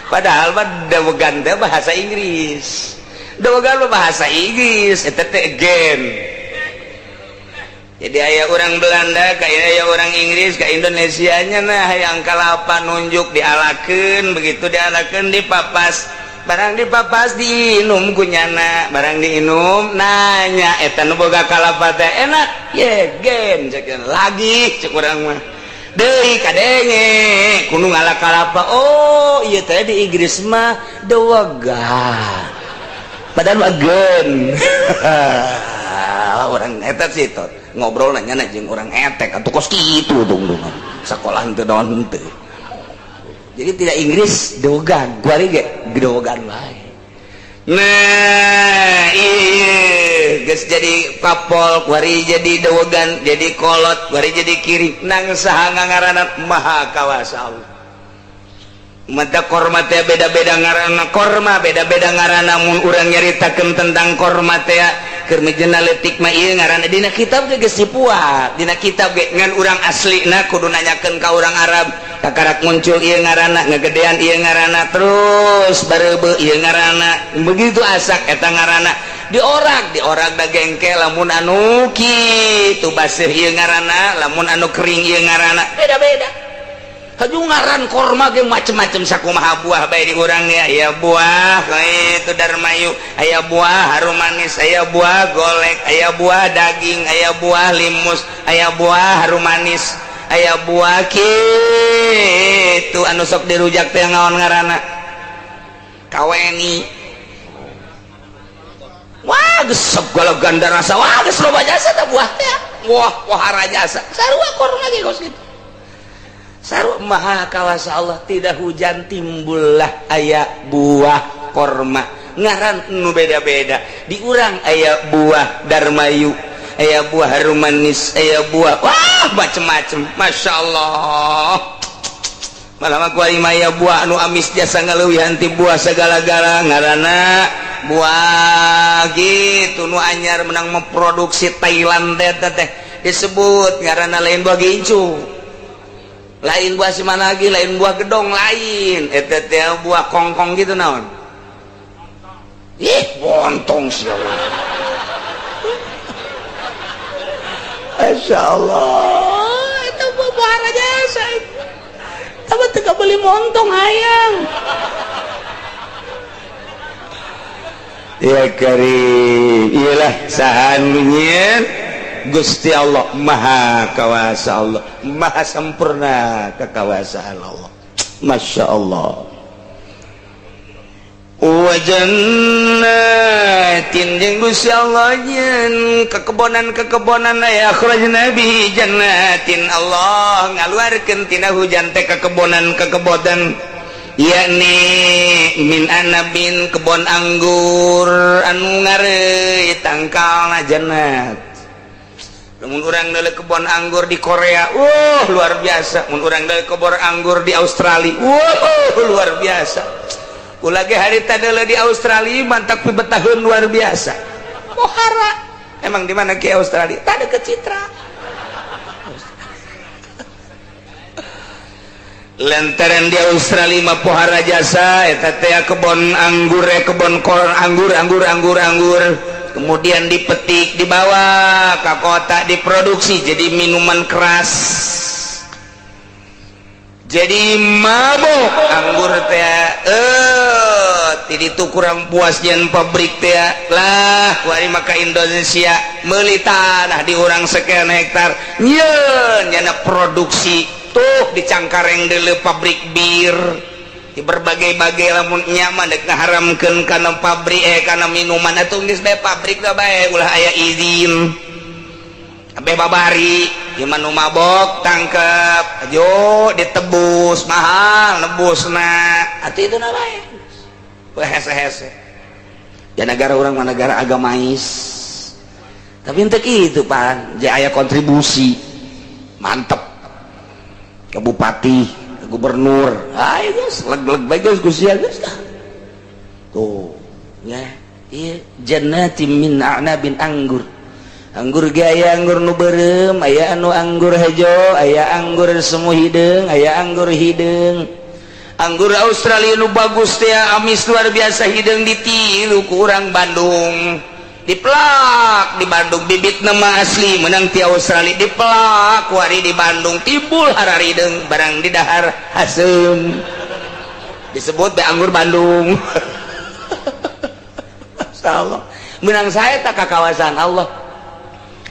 B: Padahal mah dawegan teh bahasa Inggris. Dawegan mah bahasa Inggris eta teh gen. Jadi aya orang Belanda, ka aya orang Inggris, ka Indonesianya nah hayang kalapa nunjuk dialakeun, begitu dialakeun dipapas. Barang dipapas diinum kunyana, barang diinum nanya eta nu boga kalapa teh enak ye gen cek lagi cek urang mah deui kadenge kudu ngala kalapa. Oh ieu teh di Inggris mah dewegan padahal mah gen. Orang eta sih tot ngobrol nanya jeung orang etek atuh kos kitu dungdungan sekolah henteu naon henteu. Jadi tidak Inggris dewegan, kuari ge gedogan wae. Nah, iya geus jadi kapol, kuari jadi dewegan, jadi kolot, kuari jadi kiri. Nang saha ngaranna maha kawasa Allah. Mata korma teh beda-beda ngaranna, korma beda-beda ngaranna. Mun urang nyaritakeun tentang korma teh keur mejeuna leutik mah ieu ngaranna dina kitab ge geus dipuat. Dina kitab ge ngan urang aslina kudu nanyakeun ka urang Arab. Kakarak muncul ieu ngaranna, ngegedean ieu ngaranna, terus bareubeut ieu ngaranna. Begitu asak eta ngaranna. Diorak, diorak da gengke lamun anu kitu baseuh ieu ngaranna, lamun anu kering ieu ngaranna. Beda-beda. Haju ngaran korma ge macem-macem sakumaha buah bae di urang ya. Aya buah itu darmayu, aya buah harum manis, aya buah golek, aya buah daging, aya buah limus, aya buah harum manis, aya buah kitu anu sok dirujak teh ngaon ngaranna kaweni. Wah geus segala ganda rasa, wah geus loba jasa teh buah teh. Wah pohara jasa sarua korma ge kos kitu. Sarua maha kawasa Allah, tidak hujan timbullah aya buah korma ngaran nu beda-beda. Di urang aya buah darmayu, aya buah harum manis, aya buah wah macem-macem. Masya Allah. Malah ku aya buah anu amis jasa ngaleuwihan ti buah segala-gala ngaranna buah gitu nu anyar menang memproduksi Thailand teh teh disebut ngaranna lain buah gincu, lain buah si mana lagi, lain buah gedong, lain eta teh buah kongkong gitu naon. Ih bontong sia. Masya Allah, itu buah jasa. Tapi teu beli montong hayang. Ya karim, iyalah sahan nyieun Gusti Allah maha kawasa Allah, maha sempurna kekawasaan Allah. Masya Allah. Wa jannatin jeung Gusti Allah nyeun kekebonan-kekebonan aya akhrajna bi jannatin. Allah ngaluarkeun tina hujan teh kekebonan-kekebonan, yakni min anabin kebon anggur anu ngareuy tangkalna jannat. Mun urang deuleu kebon anggur di Korea, wah luar biasa. Mun urang deuleu kebon anggur di Australia, wah luar biasa. Ulah ge harita deuleu di Australia mantak pibetaheun luar biasa. Pohara. Emang di mana ke Australia? Tah deukeut Citra. Lantaran di Australia mah pohara jasa eta teh kebon anggur, kebon kor anggur anggur anggur anggur. Kemudian dipetik dibawa ke kota diproduksi jadi minuman keras. Jadi mabok anggur teh ti ditu kurang puas yen pabrik teh lah kuari maka Indonesia meuli tanah di urang sekian hektar nyeun nyana produksi tuh di Cangkareng deuleu pabrik bir di berbagai-bagai lamun nyaman dek ngaharamkeun kana pabrik kana minuman atuh geus bae pabrik da bae ulah aya izin sampai babari ieu nu mabok tangkep ajo ditebus mahal nebusna atuh itu na bae hese-hese ya negara urang mah negara agamais tapi henteu kitu pan je aya kontribusi mantep ke bupati ke gubernur ayo geus leg-leg bae geus Gusti geus tuh ya ieu jannatin min a'nabin anggur. Anggur ge aya anggur nu beureum, aya anu anggur hejo, aya anggur semu hideung, aya anggur hideung. Anggur Australia nu bagus teh amis luar biasa hideung ditilu ku urang Bandung. Dipelak di Bandung bibit nama asli menang ti Australia dipelak kuari di Bandung timbul hararideung barang di dahar haseum. Disebut be anggur Bandung. Masyaallah. Menang saya tak ka kawasan Allah.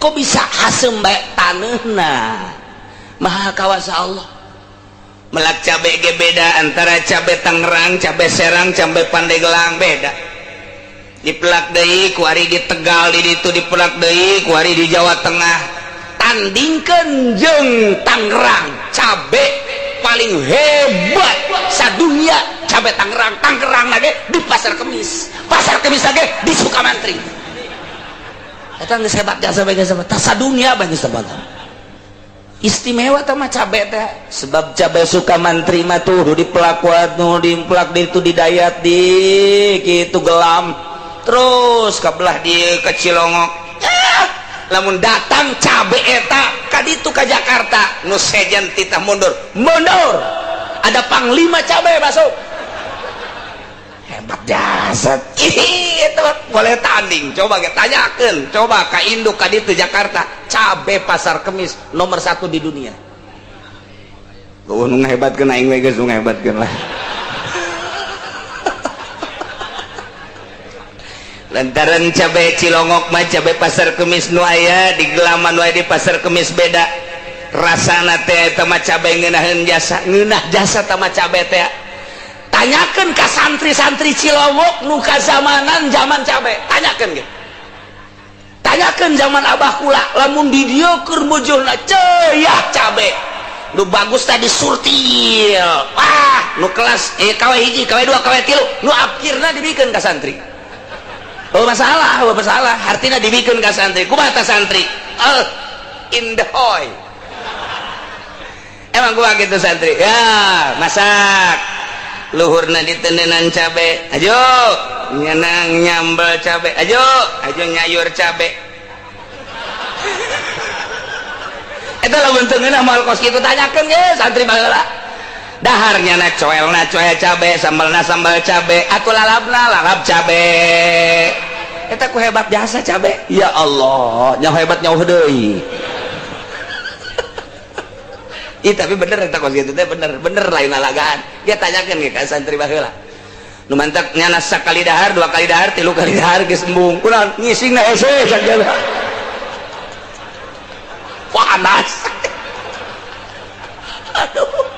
B: Kok bisa hasem bae taneuhna? Maha kawasa Allah. Melak cabe ge beda antara cabe Tangerang, cabe Serang, cabe Pandeglang beda. Dipelak deui ku ari di Tegal di ditu dipelak deui ku ari di Jawa Tengah. Tandingkeun jeung Tangerang, cabe paling hebat sadunia cabe Tangerang. Tangerang lagi di Pasar Kemis. Pasar Kemis lagi di Sukamantri. Eta geus hebat jasa bae geus hebat. Sadunia bae geus hebat. Istimewa teh mah cabe teh sebab cabe Sukamantri mah tuh dipelak nu dipelak di itu didayat di kitu gelam terus kabelah di ke Cilongok. Lamun datang cabe eta ka ditu ka Jakarta nu sejen titah mundur mundur ada panglima cabe masuk hebat jasad. Itu boleh tanding coba kita tanyakan coba ka induk ka ditu Jakarta cabe Pasar Kemis nomor 1 di dunia. Eueuh nu ngahebatkeun aing we geus nu ngahebatkeun lah. Lantaran cabe Cilongok mah cabe pasar kemis nu aya di gelaman wae di pasar kemis beda. Rasana teh eta mah cabe ngeunaheun jasa, ngeunah jasa teh mah cabe teh. Tanyakeun ka santri-santri Cilongok nu kazamanan zaman cabe, tanyakeun ge. Tanyakeun zaman abah kula, lamun di dieu keur mujurna ceuah cabe. Nu bagus tadi surtil. Wah, nu kelas KW 1, KW 2, KW 3, nu akhirna dibikeun ka santri. Oh masalah, oh masalah. Artinya dibikin ke santri. Kumaha ta santri? Indahoy. Emang kumaha gitu santri? Ya, masak. Luhurna ditendenan cabe. Ayo, nyenang nyambel cabe. Ayo, ayo nyayur cabe. Eta lamun teu ngeunah moal kos kitu tanyakeun ge santri baheula. Daharnya na coelna coel cabe, sambalna sambal cabe, atuh lalabna lalab cabe. Eta ku hebat jasa cabe. Ya Allah, nyaho hebat nyaho deui. Ih tapi bener eta kos kitu teh bener, bener lain lalagaan. Dia tanyakeun ge ka santri baheula. Nu mantak nyana sakali dahar, dua kali dahar, tilu kali dahar geus embung. Kunaon ngisingna hese sagala. Panas. Aduh.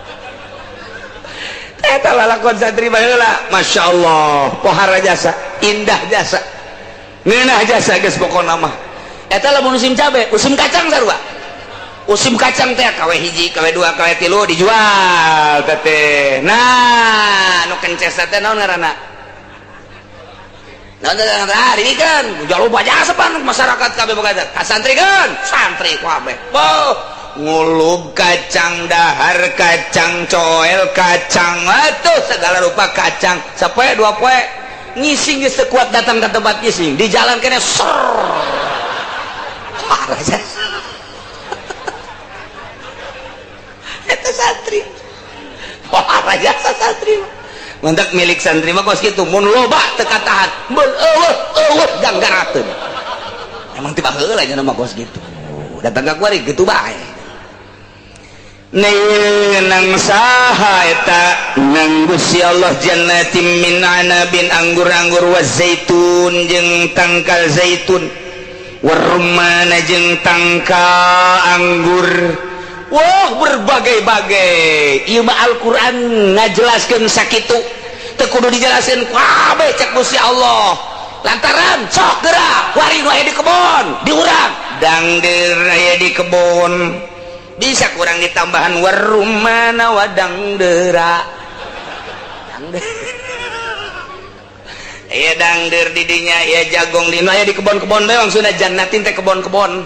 B: Eta lalakon santri baheula, Masya Allah, pohara jasa, indah jasa, ngeunah jasa geus pokona mah. Eta lamun musim cabe, musim kacang sarua. Musim kacang teh KW 1, KW 2, KW 3 dijual teh. Nah, nu kences teh naon ngaranna? Naon teh ngaranna? Dibikeun, loba jasa pan masyarakat kabeh boga ka santri kan, santri kabeh. Boh, ngulub kacang dahar, kacang coel, kacang atuh segala rupa kacang. Sapoe dua poe ngising geus teu kuat datang ke tempat ngising, di jalan kene ser. Parah jasa. Eta santri. Parah jasa santri. Mantak milik santri mah kos kitu, mun loba teu katahan, mun eueuh eueuh ganggarateun. Emang ti baheula nya mah kos kitu. Datang ka kuari kitu bae. Nang saha eta nang Gusti Allah jannatin min anabin anggur-anggur wa zaitun jeung tangkal zaitun warumana jeung tangkal anggur. Wah, berbagai-bagai ieu mah Al-Qur'an ngajelaskeun sakitu teu kudu dijelaskeun kabeh cek Gusti Allah. Lantaran sok geura wari nu aya di kebon diurang dangder aya di kebon bisa kurang ditambahan warumana wadang dera ya dangder didinya ya jagong dina ya di kebon-kebon bae maksudna jannatin teh kebon-kebon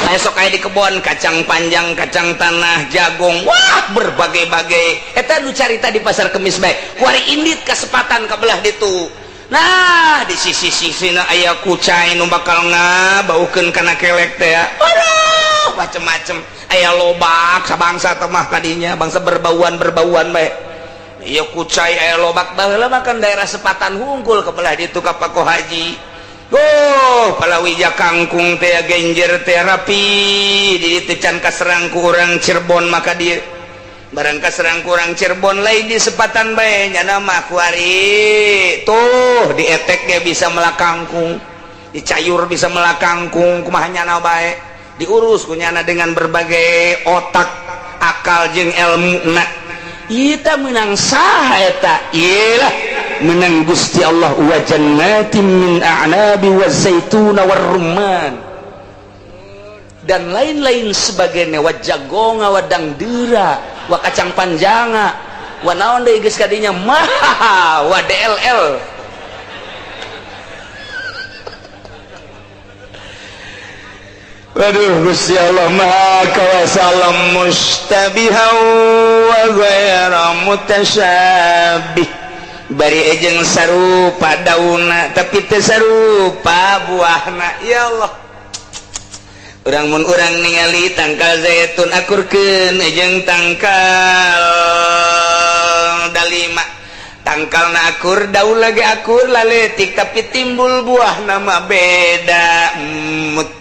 B: lah sok aya di kebon kacang panjang kacang tanah jagung wah berbagai-bagai eta nu carita di pasar kemis bae kuari indit kasempatan ka belah ditu. Nah di sisi-sisina aya kucai nu bakal ngabaukeun kana kelek teh aduh macem-macem aya lobak sabangsa teh mah kadinya bangsa berbauan-berbauan bae ieu kucai aya lobak baheula mah kan daerah sepatan hungkul ke belah ditu ka Pako Haji. Oh palawija kangkung teh genjer teh rapi di ditu can kaserang ku urang Cirebon maka dieu barang kaserang ku urang Cirebon lain di sepatan bae nyana mah kuari tuh dietek ge bisa melak kangkung dicayur bisa melak kangkung kumaha nyana bae diurus kunyana dengan berbagai otak akal jeung ilmu na eta menang saha eta iyalah menang Gusti Allah wa jannatin min a'nabi wa zaituna war rumman dan lain-lain sebagainya wa jagonga wa dangdera wa kacang panjanga wa naon deui geus kadinya mah wa DLL. Waduh Gusti Allah maha kawasa alam mustabiha wa ghaira mutasyabih bari ejeng sarupa daunna tapi teu sarupa buahna. Ya Allah urang mun urang ningali tangkal zaitun akurkeun ejeng tangkal dalima, tangkal Tangkalna akur, daun lagi akur laletik, tapi timbul buah nama beda.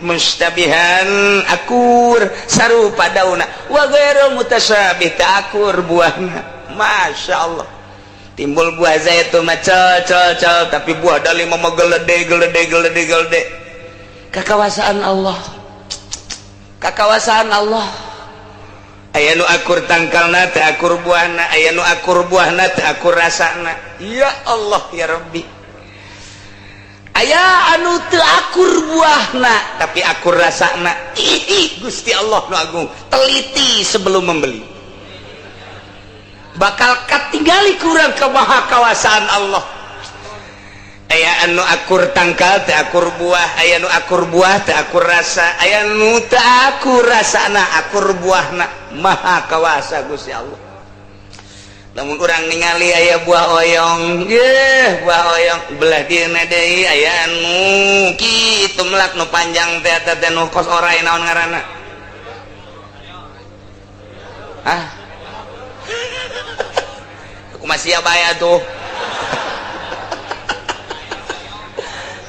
B: Mustabihan akur sarupa dauna, wa ghairu mutasyabih teu akur buahna. Masya Allah, timbul buah zaitun mah cel cel cel, tapi buah dalim mah gelede gelede gelede gelede. Kakawasaan Allah, kakawasaan Allah. Aya nu akur tangkalna teu akur buahna, aya nu akur buahna teu akur rasana. Ya Allah ya Rabbi, aya anu teu akur buahna tapi akur rasana. Ih, Gusti Allah nu agung, teliti sebelum membeli, bakal katinggali kurang kemahakawasaan Allah. Aya anu akur tangkal teu akur buah, aya nu akur buah teu akur rasa, aya nu teu akur rasana akur buahna. Maha kawasa Gusti Allah. Lamun urang ningali aya buah oyong, yeuh buah oyong belah dieuna deui aya anu kitu melak nu panjang teh eta teh nu kos orai, naon ngaranna? Ah, aku masih bae atuh.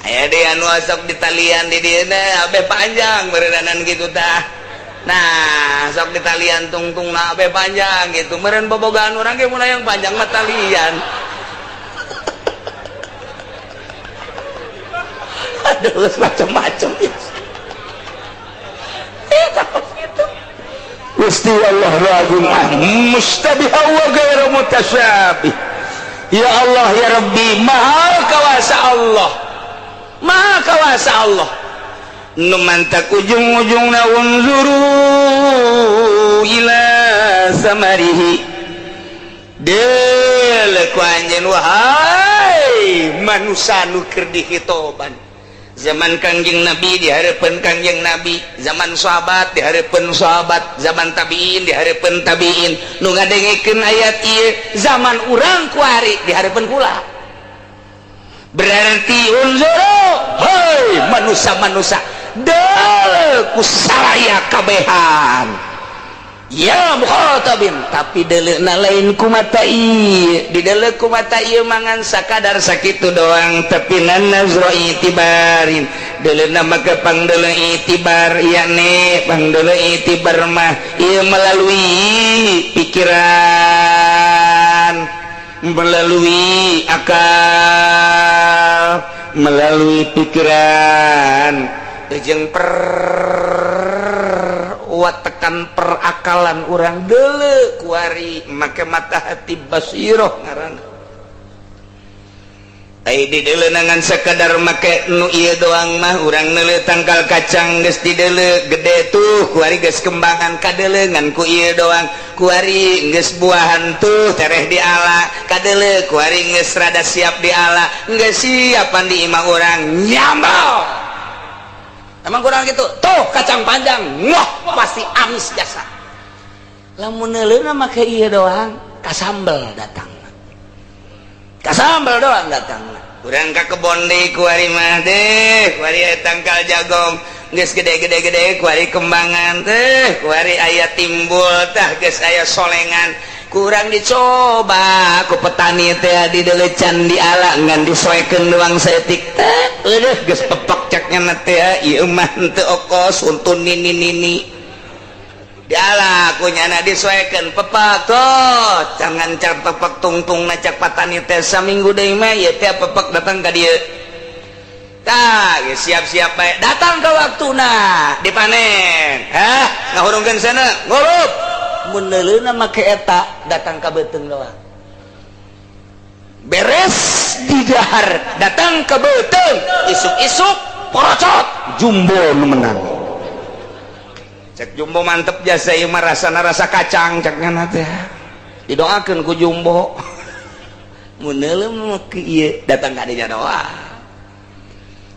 B: Aya deui anu sok ditalian di dieuna abe panjang berenanan gitu tah. Nah, sok ditalian tungtung na abe panjang gitu. Meureun bobogaan urang ge mun yang panjang mah talian. Aduh, macam-macam ya. Gitu. Gusti Allah agung mustabiha wa ghairu mutasyabih. Ya Allah ya Rabbi, maha kawasa Allah. Maha kawasa Allah. Nu mantak ujung-ujungna unzuru ila samarihi. Deuleu ku anjeun wahai manusa nu keur dihitoban. Zaman Kangjeng Nabi dihareupeun Kangjeng Nabi, zaman sahabat dihareupeun sahabat, zaman tabiin dihareupeun tabiin. Nu ngadengekeun ayat ieu zaman urang kuari dihareupeun kula. Berarti unzuru hei manusa-manusa deuleu ku saraya kabehan. Ya mukhatabin, tapi deleuna lain ku mata ieu, dideuleu ku mata ieu mangan sakadar sakitu doang, tapi nazro itibarin deleuna maka pangdeuleu itibar, yakni pangdeuleu itibar mah ieu melalui pikiran, melalui akal, melalui pikiran jeung perwatekan perakalan urang deuleu kuari make mata hati basiroh ngaranna. Ai dideuleu ngan sakadar make nu ieu doang mah urang neuleu tangkal kacang geus dideuleu gede tuh kuari geus kembangan kadeuleu ngan ku ieu doang, kuari geus buahan tuh tereh diala kadeuleu, kuari geus rada siap diala geus siapan di imah urang nyambal. Emang kurang gitu tuh kacang panjang wah pasti amis jasa. Lamun neuleuna make ieu doang kasambel datang, kasambel doang datang. Urang ka kebon deui kuari mah deh, kuari aya tangkal jagong geus gede-gede gede, kuari kembangan teh, kuari aya timbul tah geus aya solengan. Kurang dicoba ku petani teh dideuleu can diala ngan disoekeun doang saeutik teh eueuh geus pepek cek nya teh ieu mah henteu okos untun nini nini. Diala ku nyana disoekeun pepek tuh jangan can pepek tungtung na cak petani teh saminggu deui mah ieu teh pepek datang ka dieu. Tah geus siap-siap bae datang ka waktuna dipanen. Hah ngahurungkeun sana ngulup. Mun neuleuna make eta datang ka beuteung doang, beres di dahar datang ka beuteung, isuk-isuk porocot jumbo nu menang. Cek jumbo mantep jasa ieu mah rasana rasa kacang cek nya teh, didoakeun ku jumbo. Mun neuleuna make ieu datang ka dinya doang,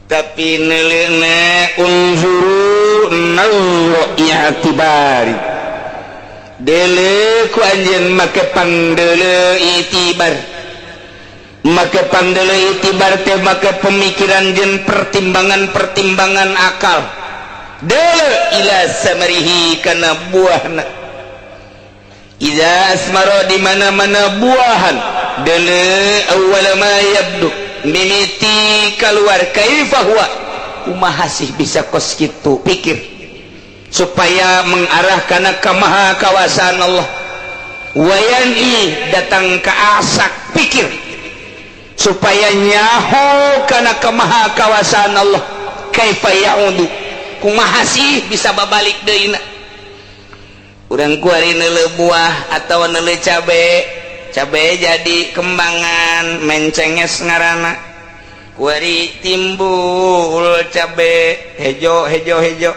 B: tapi neuleuna unzuru nazra i'tibari dele ku anjeun make pangdeuleu itibar, make pangdeuleu itibar teh make pemikiran jeung pertimbangan-pertimbangan akal. Dele ila samarihi kana buahna, iza asmara di mana-mana buahan Dele awwala ma yabdu, mimiti keluar, kaifa huwa, kumaha sih bisa kos kitu? Pikir supaya mengarah kana kamaha kawasaan Allah. Wayan'i, datang ke asak, pikir supaya nyaho kana kamaha kawasaan Allah. Kaifa ya'udu, kumaha sih bisa babalik deui? Urang kuari neuleu buah atau neuleu cabe, cabe jadi kembangan, mencenges ngaranna. Kuari timbul cabe hejo hejo hejo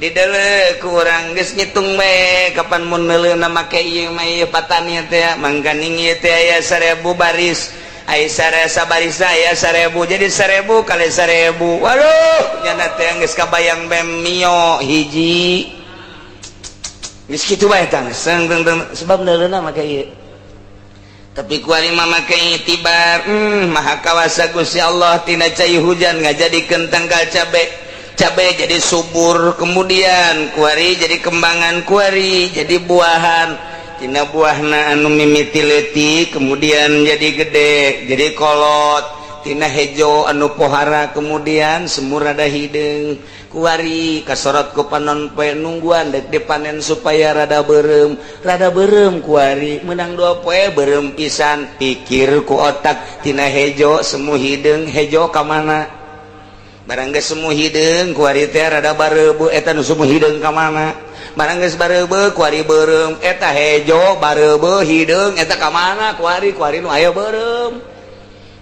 B: di dele, kurang geus ngitung bae kapan mun neuleuna make ieu mah. Ieu patani teh mangkaning ieu teh aya 1000 baris, ai sabaris aya 1000, jadi 1000 kali 1000. Waduh, nyana teh geus kabayang bem mio hiji, geus kitu bae tah. Sebab neuleuna make ieu, tapi kuari mah make itibar, maha kawasa Gusti Allah. Tina cai hujan ngajadikeun tangkal cabe, cabe jadi subur, kemudian kuari jadi kembangan, kuari jadi buahan. Tina buahna anu mimiti leutik kemudian jadi gede, jadi kolot. Tina hejo anu pohara kemudian semu, rada hideung. Kuari kasorot ku panon poe, nungguan dek dipanen supaya rada berem, rada berem. Kuari menang 2 poe berem pisan. Pikir ku otak, tina hejo semu hideung, hejo ka mana? Barang geus semu hideung, kuari teh rada bareubeut, eta nu semu hideung ka mana? Barang geus bareubeut, kuari beureum, eta hejo bareubeut hideung, eta ka mana kuari? Kuari nu aya beureum.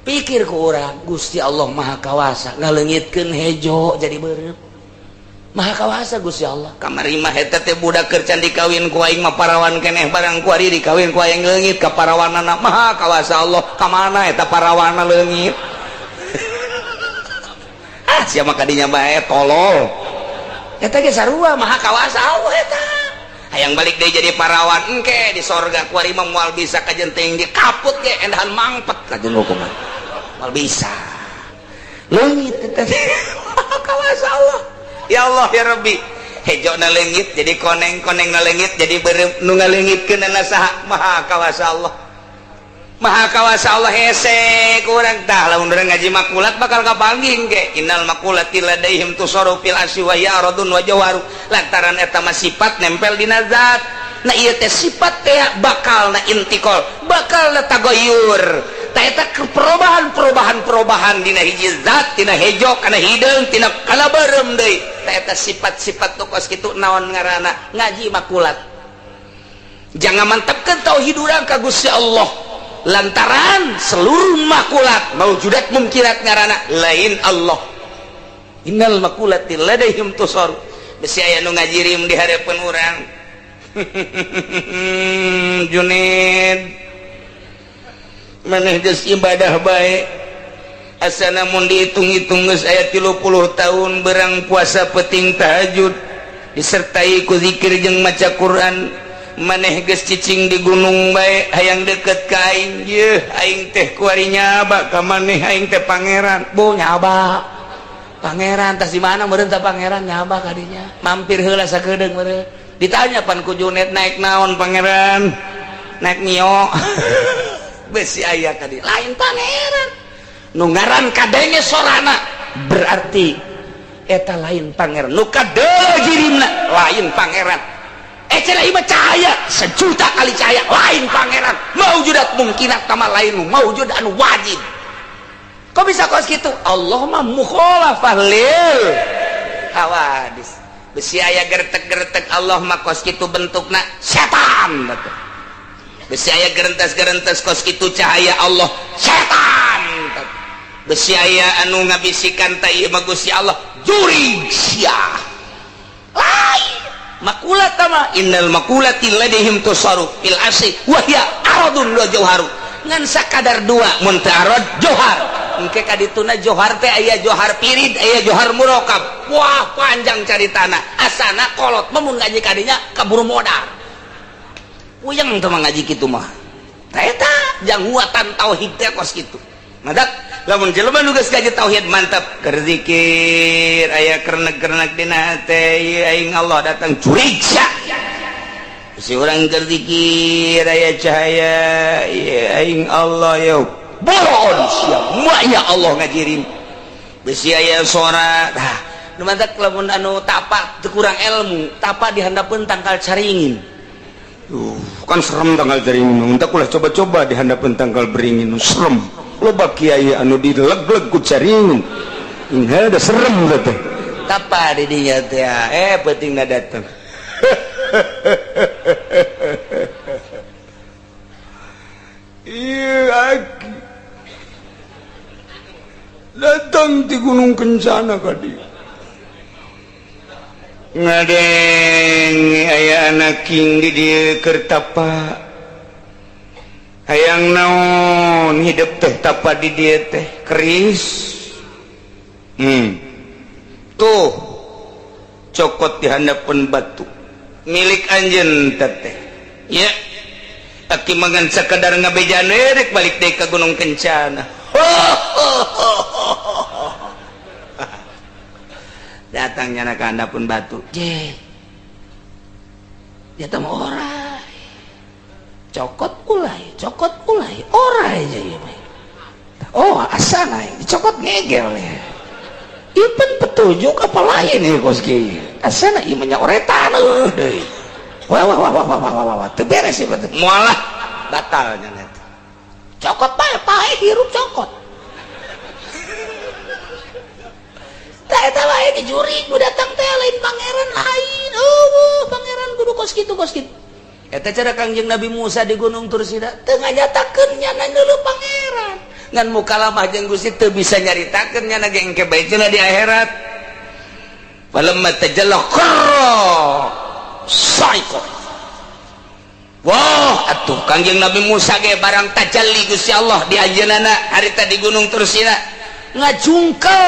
B: Pikir ku urang, Gusti Allah Maha Kawasa ngaleungitkeun hejo jadi beureum. Maha Kawasa Gusti Allah. Kamari mah eta teh budak keur can dikawin ku aing mah parawan keneh, barang kuari dikawin ku aing leungit ka parawanana. Maha Kawasa Allah. Ka mana eta parawanna leungit? Ah, siapa kadinya bae, tolol. Eta ge sarua, Maha Kawasa Allah eta. Hayang balik deui jadi parawan engke di sorga, kuari mah moal bisa, kajen teuing dikaput ge endahan mangpet kajen hukuman moal bisa leungit eta. Maha Kawasa Allah. Ya Allah ya Rabbi, hejo na leungit jadi koneng, koneng na leungit jadi beureum, nu ngaleungitkeun saha? Maha Kawasa Allah, Maha Kawasa Allah. Hese kurang tah lamun urang ngaji makulat bakal kapanggih ge. Innal makulati ladaihim tusaru fil asy wa hiya aradun wa jawharu, lantaran eta mah sifat nempel dina zat. Nah, ieu teh sifat teh bakal na intikal, bakal na tagoyur. Tah, eta perubahan perubahan perubahan dina hiji zat, tina hejo kana hideung, tina kana beureum deui. Tah, eta sifat-sifat nu kos kitu naon ngaranna? Ngaji makulat. Jangan mantapkeun tauhid urang ka Gusti Allah, lantaran seluruh makulat maujudat mungkirat ngaranna lain Allah. Innal makulati ladaihim tusaru. Besi aya nu ngajirim di hareupeun urang, "Junid, maneh geus ibadah bae, asana mun dihitung-hitung geus aya 30 tahun berang puasa peting tahajud disertai ku zikir jeung maca Quran. Maneh geus cicing di gunung bae, hayang deket ka aing. Yeuh, aing teh kuari nyaba ka maneh, aing teh pangeran." Bo nyaba pangeran tas di mana meureun tah? Pangeran nyaba kadinya, mampir heula sakedeung meureun. Ditanya pan ku Junet, "Naik naon, pangeran?" "Naik Mio." Besi aya kadi lain pangeran nu ngaran kadenge sorana, berarti eta lain pangeran. Nu kadenge jirimna lain pangeran. Eh, cenah cahaya sejuta kali cahaya lain pangeran. Maujudat mungkinat kama lain maujud anu wajib. Kok bisa kos gitu? Allah mah mukhalafah lil hawadis. Besi aya gertek-gertek Allah mah kos kitu bentukna, setan betul. Besi aya gerentes-gerentes kos kitu cahaya Allah, setan. Besi aya anu ngabisikan ta ieu mah Gusti Allah, jurig sia, lain makulat mah. Innal makulati ladaihim tusaru fil asy wa hiya aradun wa jauharu. Ngan sakadar dua, mun teu arad, johar. Engke kadituna johar teh aya johar pirid, aya johar murokab. Wah, panjang caritana. Asana kolot mah mun ngaji kadinya kaburu modal, puyeng teh mah ngaji kitu mah. Tah, eta janguatan tauhid teh kos kitu. Madak lamun jelema nu geus ngaji tauhid mantap, keur zikir aya kernek-kernek dina hate, aing Allah datang, curiga. Si urang keur zikir aya cahaya ieu aing Allah ya bolon sia ya Allah ngajirin besi aya sora. Tah nu mantak lamun anu tapa teu kurang ilmu tapa di handapeun tangkal caringin. Kan serem tangkal caringin, entak ulah coba-coba di handapeun tangkal beringin serem. Loba kiai anu dileg-leg ku caringin. Inga da serem teh. Tapa di dinya teh peutingna datang. Iya aki datang di Gunung Kencana kadi ngadeng aya anak king di dieu keur tapa hayang naon hidup teh tapa di dieu teh keris tuh cokot di handapeun batu milik anjeun teteh ya aki mangan sakadar ngabejaan rek balik deui ka Gunung Kencana. Datangnya anak handapeun batu je dia teh orai cokot ulai orai je ieu mah. Oh asana dicokot ngegel ya ieu pan petunjuk apa lain ieu kos kieu asana ieu mah nya oretan euy. Wah wah wah wah wah wah wah teu beres ieu teh moal batal nya eta cokot bae pae hirup cokot tah eta wae dijuri ku datang teh lain pangeran lain eueuh pangeran kudu kos kitu kos kitu eta cara Kangjeng Nabi Musa di Gunung Tursina teu nganyatakeun nya neuleuh pangeran ngan mukalamah jeung Gusti teu bisa nyaritakeun nya ge engke bae cenah di akhirat. Falamma tajalla kharra sa'iqa. Wah atuh Kangjeng Nabi Musa ge barang tajalli Gusti Allah di anjeunna harita di Gunung Tursina ngajungkel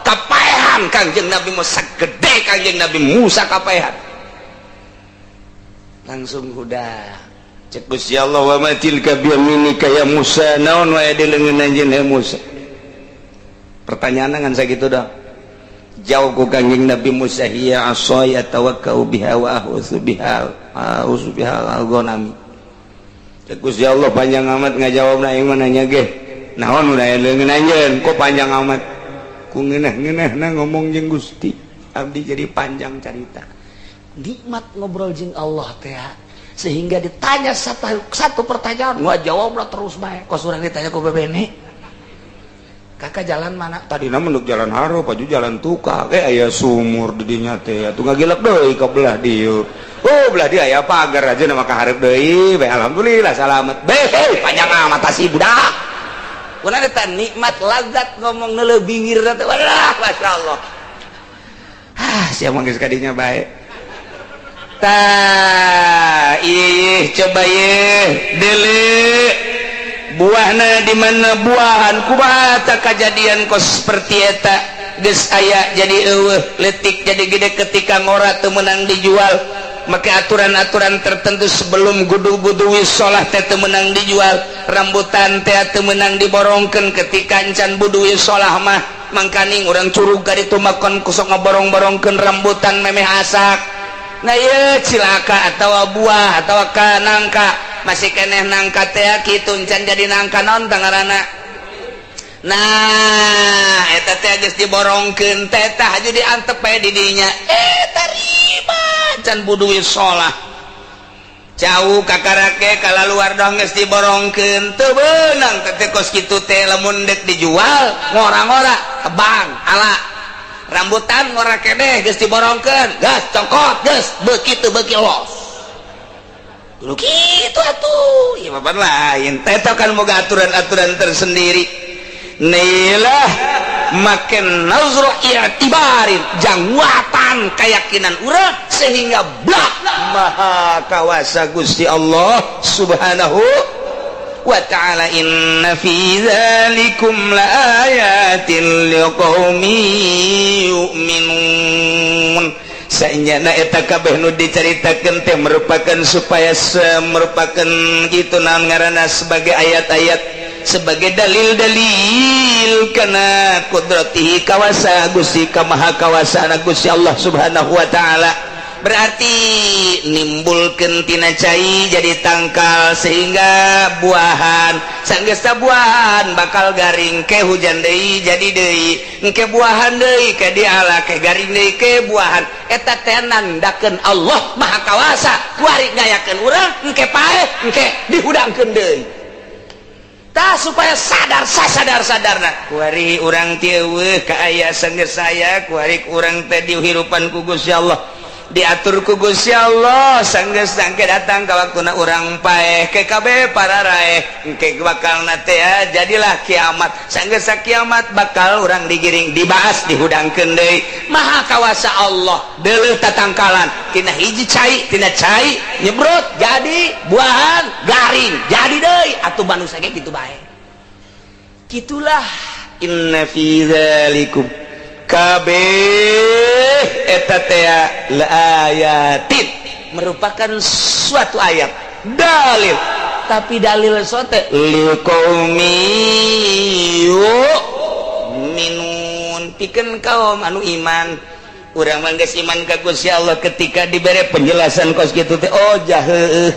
B: kapaehan Kangjeng Nabi Musa gede Kangjeng Nabi Musa kapaehan langsung udah cek Gusti Allah wa ma tilka bi yaminika ya Musa naon wae di leungeun anjeun he Musa. Pertanyaan ngan sakitu dah jauh ku Kangjeng Nabi Musa hiya asaya tawakkau biha wa ahutsu biha ahutsu biha al-ghanami. Cek Gusti Allah panjang amat ngajawabna aing mah nanya ge naon udah aya leungeun anjeun kok panjang amat ku ngeunah-ngeunahna ngomong jeung Gusti abdi jadi panjang carita. Nikmat ngobrol jeung Allah teh sehingga ditanya satu pertanyaan gua jawablah terus bae kos urang ditanya ku bebene kakak jalan mana tadi na menduk jalan haro paju jalan tukang aya sumur di dinya teh atuh ngagilep deui ka belah dieu oh belah dieu aya pagar aja na maka hareup deui bae alhamdulillah salamet bae panjang amat si budak kunaon eta nikmat lazat ngomong neuleuh bingir teh walah masyaallah ah sia mah geus ka dinya bae. Tah ih coba ye deuleu buahna di mana buahan kumaha tah kajadian kos seperti eta geus aya jadi eueuh leutik jadi gede ketika ngora teu meunang dijual make aturan-aturan tertentu sebelum gudu-gudu wisolah teh teu meunang dijual rambutan teh teu meunang diborongkeun ketika encan budu wisolah mah mangkaning urang curug ka ditu makon kusok ngaborong-borongkeun rambutan memeh asak. Nah ieu cilaka atawa buah atawa ka nangka masih keneh nangka teh kitu encan jadi nangka naon tah ngaranna. Nah eta teh geus diborongkeun teh tah haju diantep bae di dinya tarima can buduwi sholah jauh kakarake kalaluar dong geus diborongkeun teu beunang teh kos kitu teh lamun deuk dijual ngora-ngora tebang ala rambutan ngora keneh geus diborongkeun gas cokot geus beuki teu beuki los dulu kitu atuh ieu mah lain teh kan boga aturan-aturan tersendiri nilah makin nazro i'tibarin jangwatan keyakinan urang sehingga blak maha kawasa Gusti Allah subhanahu wa ta'ala inna fi dzalikum laayatin liqaumin yu'minun. Saenyana eta kabeh nu dicaritakeun teh merupakan supaya merupakan kitu naon ngaranna sebagai ayat-ayat sebagai dalil-dalil kana kudratihi kawasa Gusti ka maha kawasana Gusti Allah subhanahu wa ta'ala. Berarti nimbulkeun tina cai jadi tangkal sehingga buahan. Sanggeus buahan bakal garing ke hujan deui jadi deui. Engke buahan deui ke diala ke garing deui ke buahan. Eta teh nandakeun Allah Maha Kawasa. Kuari ngayakeun urang engke paeh engke dihudangkeun deui. Tah supaya sadar sasadar-sadarna. Kuari urang teh eueuh kaaya sanggeus saya kuari urang teh dihirupan ku Gusti Allah. Diatur ku Gusti Allah sanggeus engke datang ka waktuna urang paeh ke kabeh para raeh engke bakalna teh jadilah kiamat. Sanggeus kiamat bakal urang digiring dibahas dihudangkeun deui. Maha Kawasa Allah deuleuh tatangkalan tina hiji cai tina cai nyebrot jadi buahan garing jadi deui atuh manusia ge kitu bae. Kitulah inna fi dzalikum kabeh eta teh laayatin merupakan suatu ayat dalil, tapi dalil sote liqaumi yu'minun pikeun kaum anu iman. Urang mah geus iman ka Gusti Allah ketika dibere penjelasan kos kitu teh oh jaheuh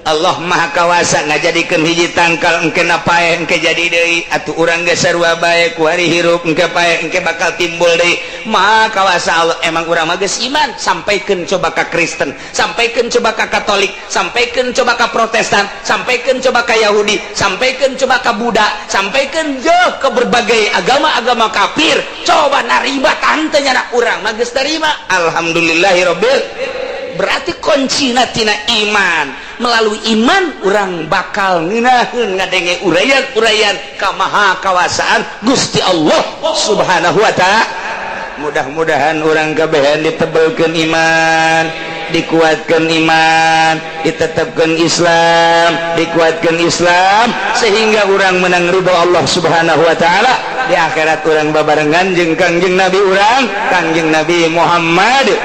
B: Allah Maha Kawasa ngajadikeun hiji tangkal engke paeh engke jadi deui atuh urang geus sarua bae kuari hirup engke paeh engke bakal timbul deui. Maha Kawasa Allah emang urang mah geus iman. Sampaikeun coba ka Kristen, sampaikeun coba ka Katolik, sampaikeun coba ka Protestan, sampaikeun coba ka Yahudi, sampaikeun coba ka Buddha, sampaikeun jeuh ke berbagai agama-agama kafir. Coba narima tante nya urang mah geus tarima. Alhamdulillahirabbil. Berarti kuncina tina iman. Melalui iman urang bakal ngeunaheun ngadenge uraian-uraian kamaha kawasaan Gusti Allah Subhanahu wa ta'ala. Mudah-mudahan urang kabehan ditebelkeun iman, dikuatkeun iman, ditetapkeun Islam, dikuatkeun Islam sehingga urang menang ridho Allah Subhanahu wa ta'ala. Di akhirat urang babarengan jeung Kangjeng Nabi urang, Kangjeng Nabi Muhammad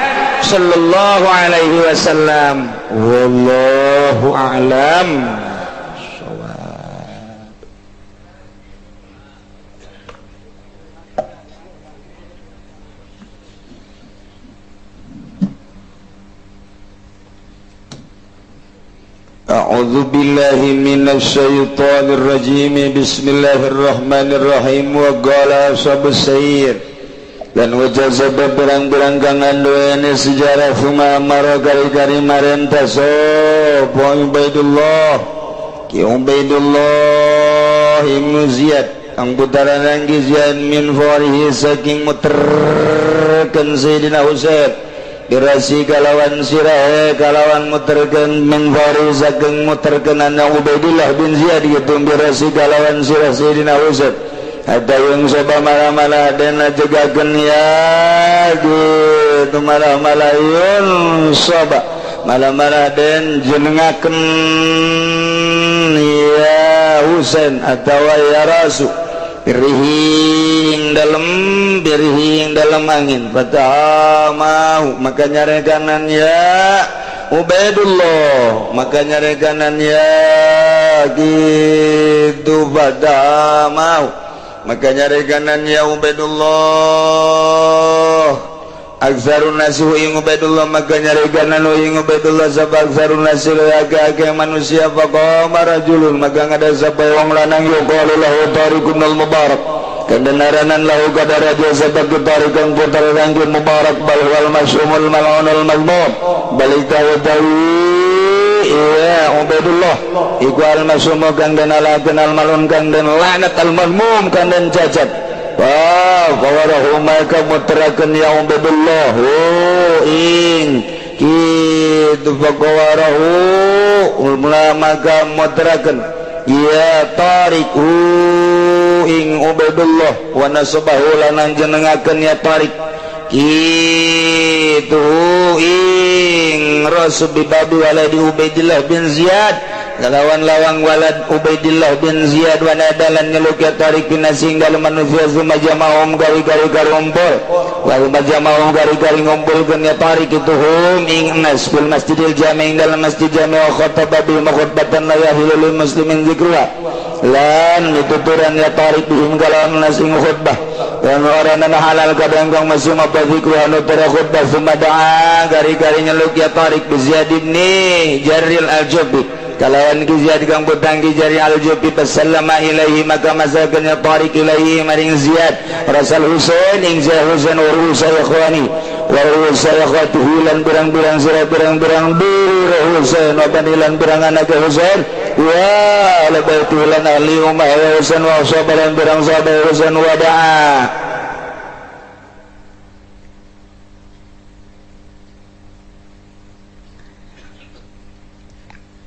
B: sallallahu alaihi wasallam. Wallahu a'lam. A'udzu billahi minasy syaithanir rajim. Bismillahirrahmanirrahim. Wa qala ashabus sayyid dan wajah sebab berang-berang kangan doene sejarah fuma amara kari-kari marenta sapa Ubaidullah ki Ubaidullah ibnu Ziyad kang putaran Ziyad min farihi saking muterkeun Sayyidina Husain dirasi kalawan sirahe kalawan muterkeun min farihi saking muterkeun anna Ubaidullah bin Ziyad gitu dirasi kalawan sirah Sayyidina Husain. Ada yang soba malah-malah dan jegakeun ya gitu malah-malah yun soba malah-malah dan jenengakeun ya Husain atawa ya Rasul birihing dalam angin fatamahu maka nyareganan ya Ubaidullah maka nyareganan ya gitu fatamahu maka nyareganan ya Ubaidullah aktsarun nasi ing Ubaidullah maka nyareganan ing Ubaidullah sapa aktsarun nasi agak-agak manusia faqama rajulun maka ngada sapa wong lanang yuqalu lahu tariqun al mubarak kebenaran lahu kadara jasa tariq kang putar rangkul mubarak bal wal masyumul mal'unul mazmum balik tahu iya Ubaidullah iku al-masumu kang den alakeun al-malun kang den laknat al-mazmum kang den cacat. Wa fawarahu maka muterakeun ya Ubaidullah ing kitu fawarahu mula maka muterakeun ya tariku ing Ubaidullah wa nasabahu lan jenengakeun ya tarik kitu ing rasul bibabi waladi Ubaidillah bin Ziyad kalawan lawang walad Ubaidillah bin Ziyad wa nadalan nyeluk ya tarik nasi dalem manusia suma jama'um gari-gari garumpul wa majama'um gari-gari ngumpulkeun ya tarik itu hum ing nas fil masjidil jami' dalam masjid jami' wa khataba bi khutbatan la yahilu lil muslimin zikruha Lan mituturan ya Tariq bihim kalawan nasing khutbah. Dan orang halal kadang kang masuk apa zikru anu tara khutbah summa da'a gari-gari nyeluk ya Tariq bi Ziyad ibn Jaril al-Jubi kalawan ki Ziyad kang putang ki Jaril al-Jubi fasallama ilaihi maka masakeun ya Tariq ilaihi maring Ziyad Rasul Husain ing Ziyad Husain wa rusa ikhwani wa rusa ikhwatihi lan birang-birang sira birang-birang diri Husain wa bani lan birang anak Husain wa ala baiti lan ahli umma Husain wa sahabat birang sahabat Husain wa da'a.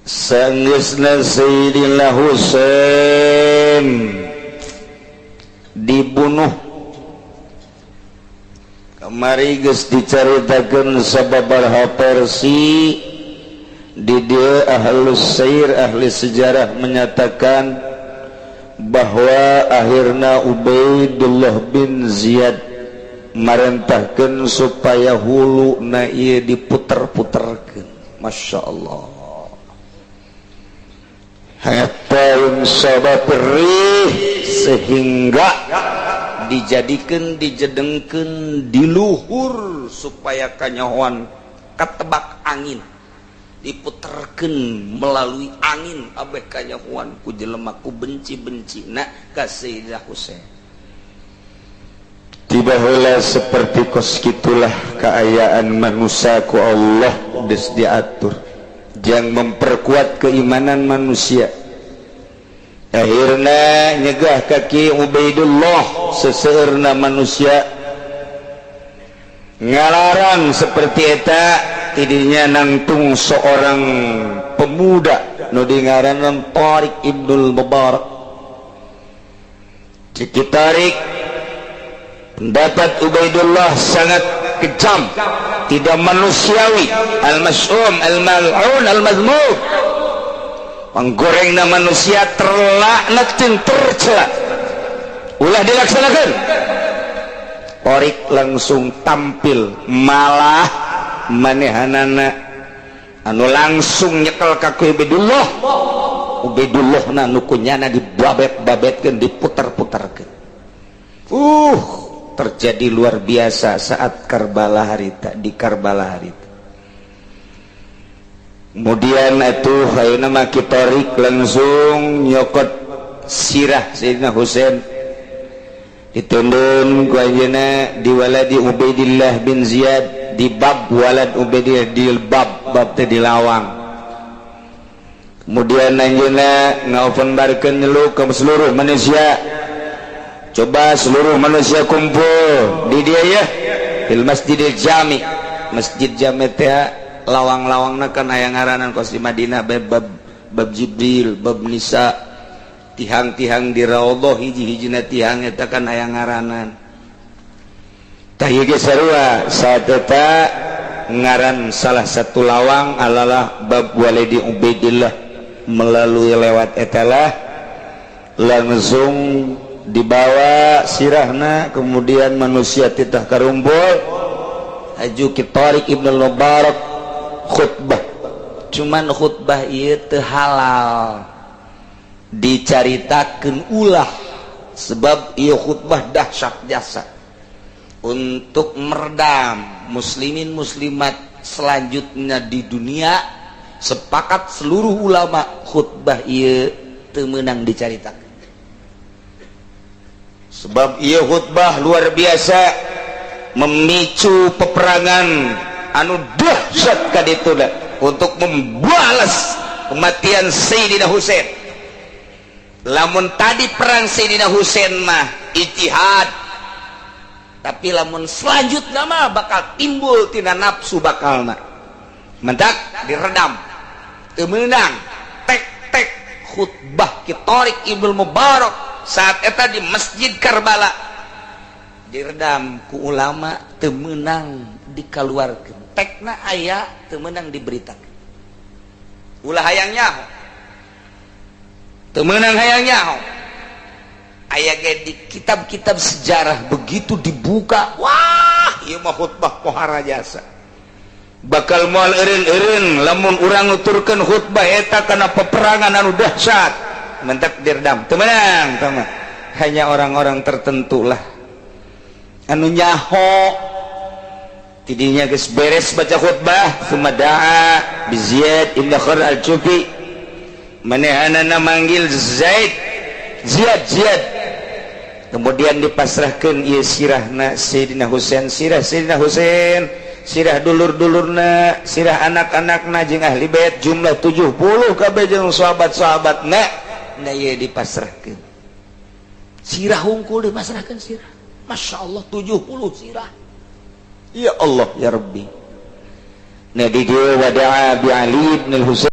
B: Sanggeusna Sayyidina Husain dibunuh kamari geus dicaritakeun sababaraha versi di dieu ahlus sair ahli sejarah menyatakan bahwa akhirna Ubaidullah bin Ziyad marentahkeun supaya huluna ieu diputer-puterkeun. Masya Allah. Hatta perih sehingga dijadikan dijedengkeun di luhur supaya kanyahoan katebak angin diputerkeun melalui angin abeh kanyahoan ku jelema ku benci-benci na ka Sayyidina Husain. Tiba heula seperti kos kitulah kaayaan manusia ku Allah geus diatur yang memperkuat keimanan manusia. Akhirnya nyegah kaki Ubaidullah seseurna manusia ngalarang seperti eta tidinya nangtung seorang pemuda nu dingaranan Tariq Ibnul Mubarak. Ciki Tariq pendapat Ubaidullah sangat kejam, tidak manusiawi, al-mas'um, al-mal'un, al-mazmum. Penggorengna manusia terlaknat jeung tercela. Ulah dilaksanakan. Tariq langsung tampil malah manehanana anu langsung nyekel ka Ubaidullah. Ubaidullah na nu kunyana dibabet-babetkeun, diputer-puterkeun. Terjadi luar biasa saat Karbala harita, di Karbala harita. Kemudian atuh ayeuna mah Ki Tariq langsung nyokot sirah Sayyidina Husain ditundun ku anjeunna di waladi Ubaidillah bin Ziyad di bab walad Ubaidillah di bab bab teh di lawang. Kemudian anjeunna ngaopenbarkeun nyeluk ke seluruh manusia. Coba seluruh manusia kumpul di dia ya fil Masjidil Jami. Masjid Jami teh lawang-lawangna kan aya ngaranan kos di Madinah bab bab Jibril, bab Nisa, tihang-tihang di Raudhah hiji-hijina tihang eta kan aya ngaranan. Tah ieu ge sarua saat eta ngaran salah satu lawang alalah bab Walidi Ubaidillah melalui lewat etalah langsung dibawa sirahna. Kemudian manusia titah karumpul aju Ki Tariq Ibn Mubarak khutbah. Cuman khutbah ieu teu halal dicaritakeun ulah sebab ieu khutbah dahsyat jasa untuk meredam muslimin muslimat selanjutnya di dunia. Sepakat seluruh ulama khutbah ieu teu meunang dicaritakeun sebab ieu khutbah luar biasa memicu peperangan anu dahsyat ka ditu untuk membalas kematian Sayyidina Husain. Lamun tadi perang Sayyidina Husain mah ijtihad, tapi lamun selanjutnya mah bakal timbul tina nafsu bakalna mendak diredam teu meunang. Tek-tek khutbah Ki Tariq Ibnul Mubarak saat eta di Masjid Karbala diredam ku ulama teu meunang dikaluarkeun. Tekna aya teu meunang diberitakeun. Ulah hayang nyaho. Teu meunang hayang nyaho. Aya ge di kitab-kitab sejarah begitu dibuka, wah, ieu mah khutbah pohara jasa. Bakal moal eureun-eureun lamun urang nuturkeun khutbah eta kana peperangan anu dahsyat. Mentak diredam teu meunang. Tama hanya orang-orang tertentu lah anu nyaho. Tidinya geus beres baca khutbah, summa da'a bi Ziyad ibn Khar al-Jufi, manehanana manggil Zaid, Ziyad, Ziyad. Kemudian dipasrahkan ieu sirahna Sayyidina Husain, sirah Sayyidina Husain, sirah dulur-dulurna, sirah anak-anakna jeung ahli bait jumlah 70 kabeh jeung sahabat-sahabatna. Nah, ieu dipasrahkeun sirah hungkul, dipasrahkan sirah. Masya Allah, 70 sirah. Ya Allah ya Rabbi. Nah, di dieu wada'a bi Ali bin Al-Husain.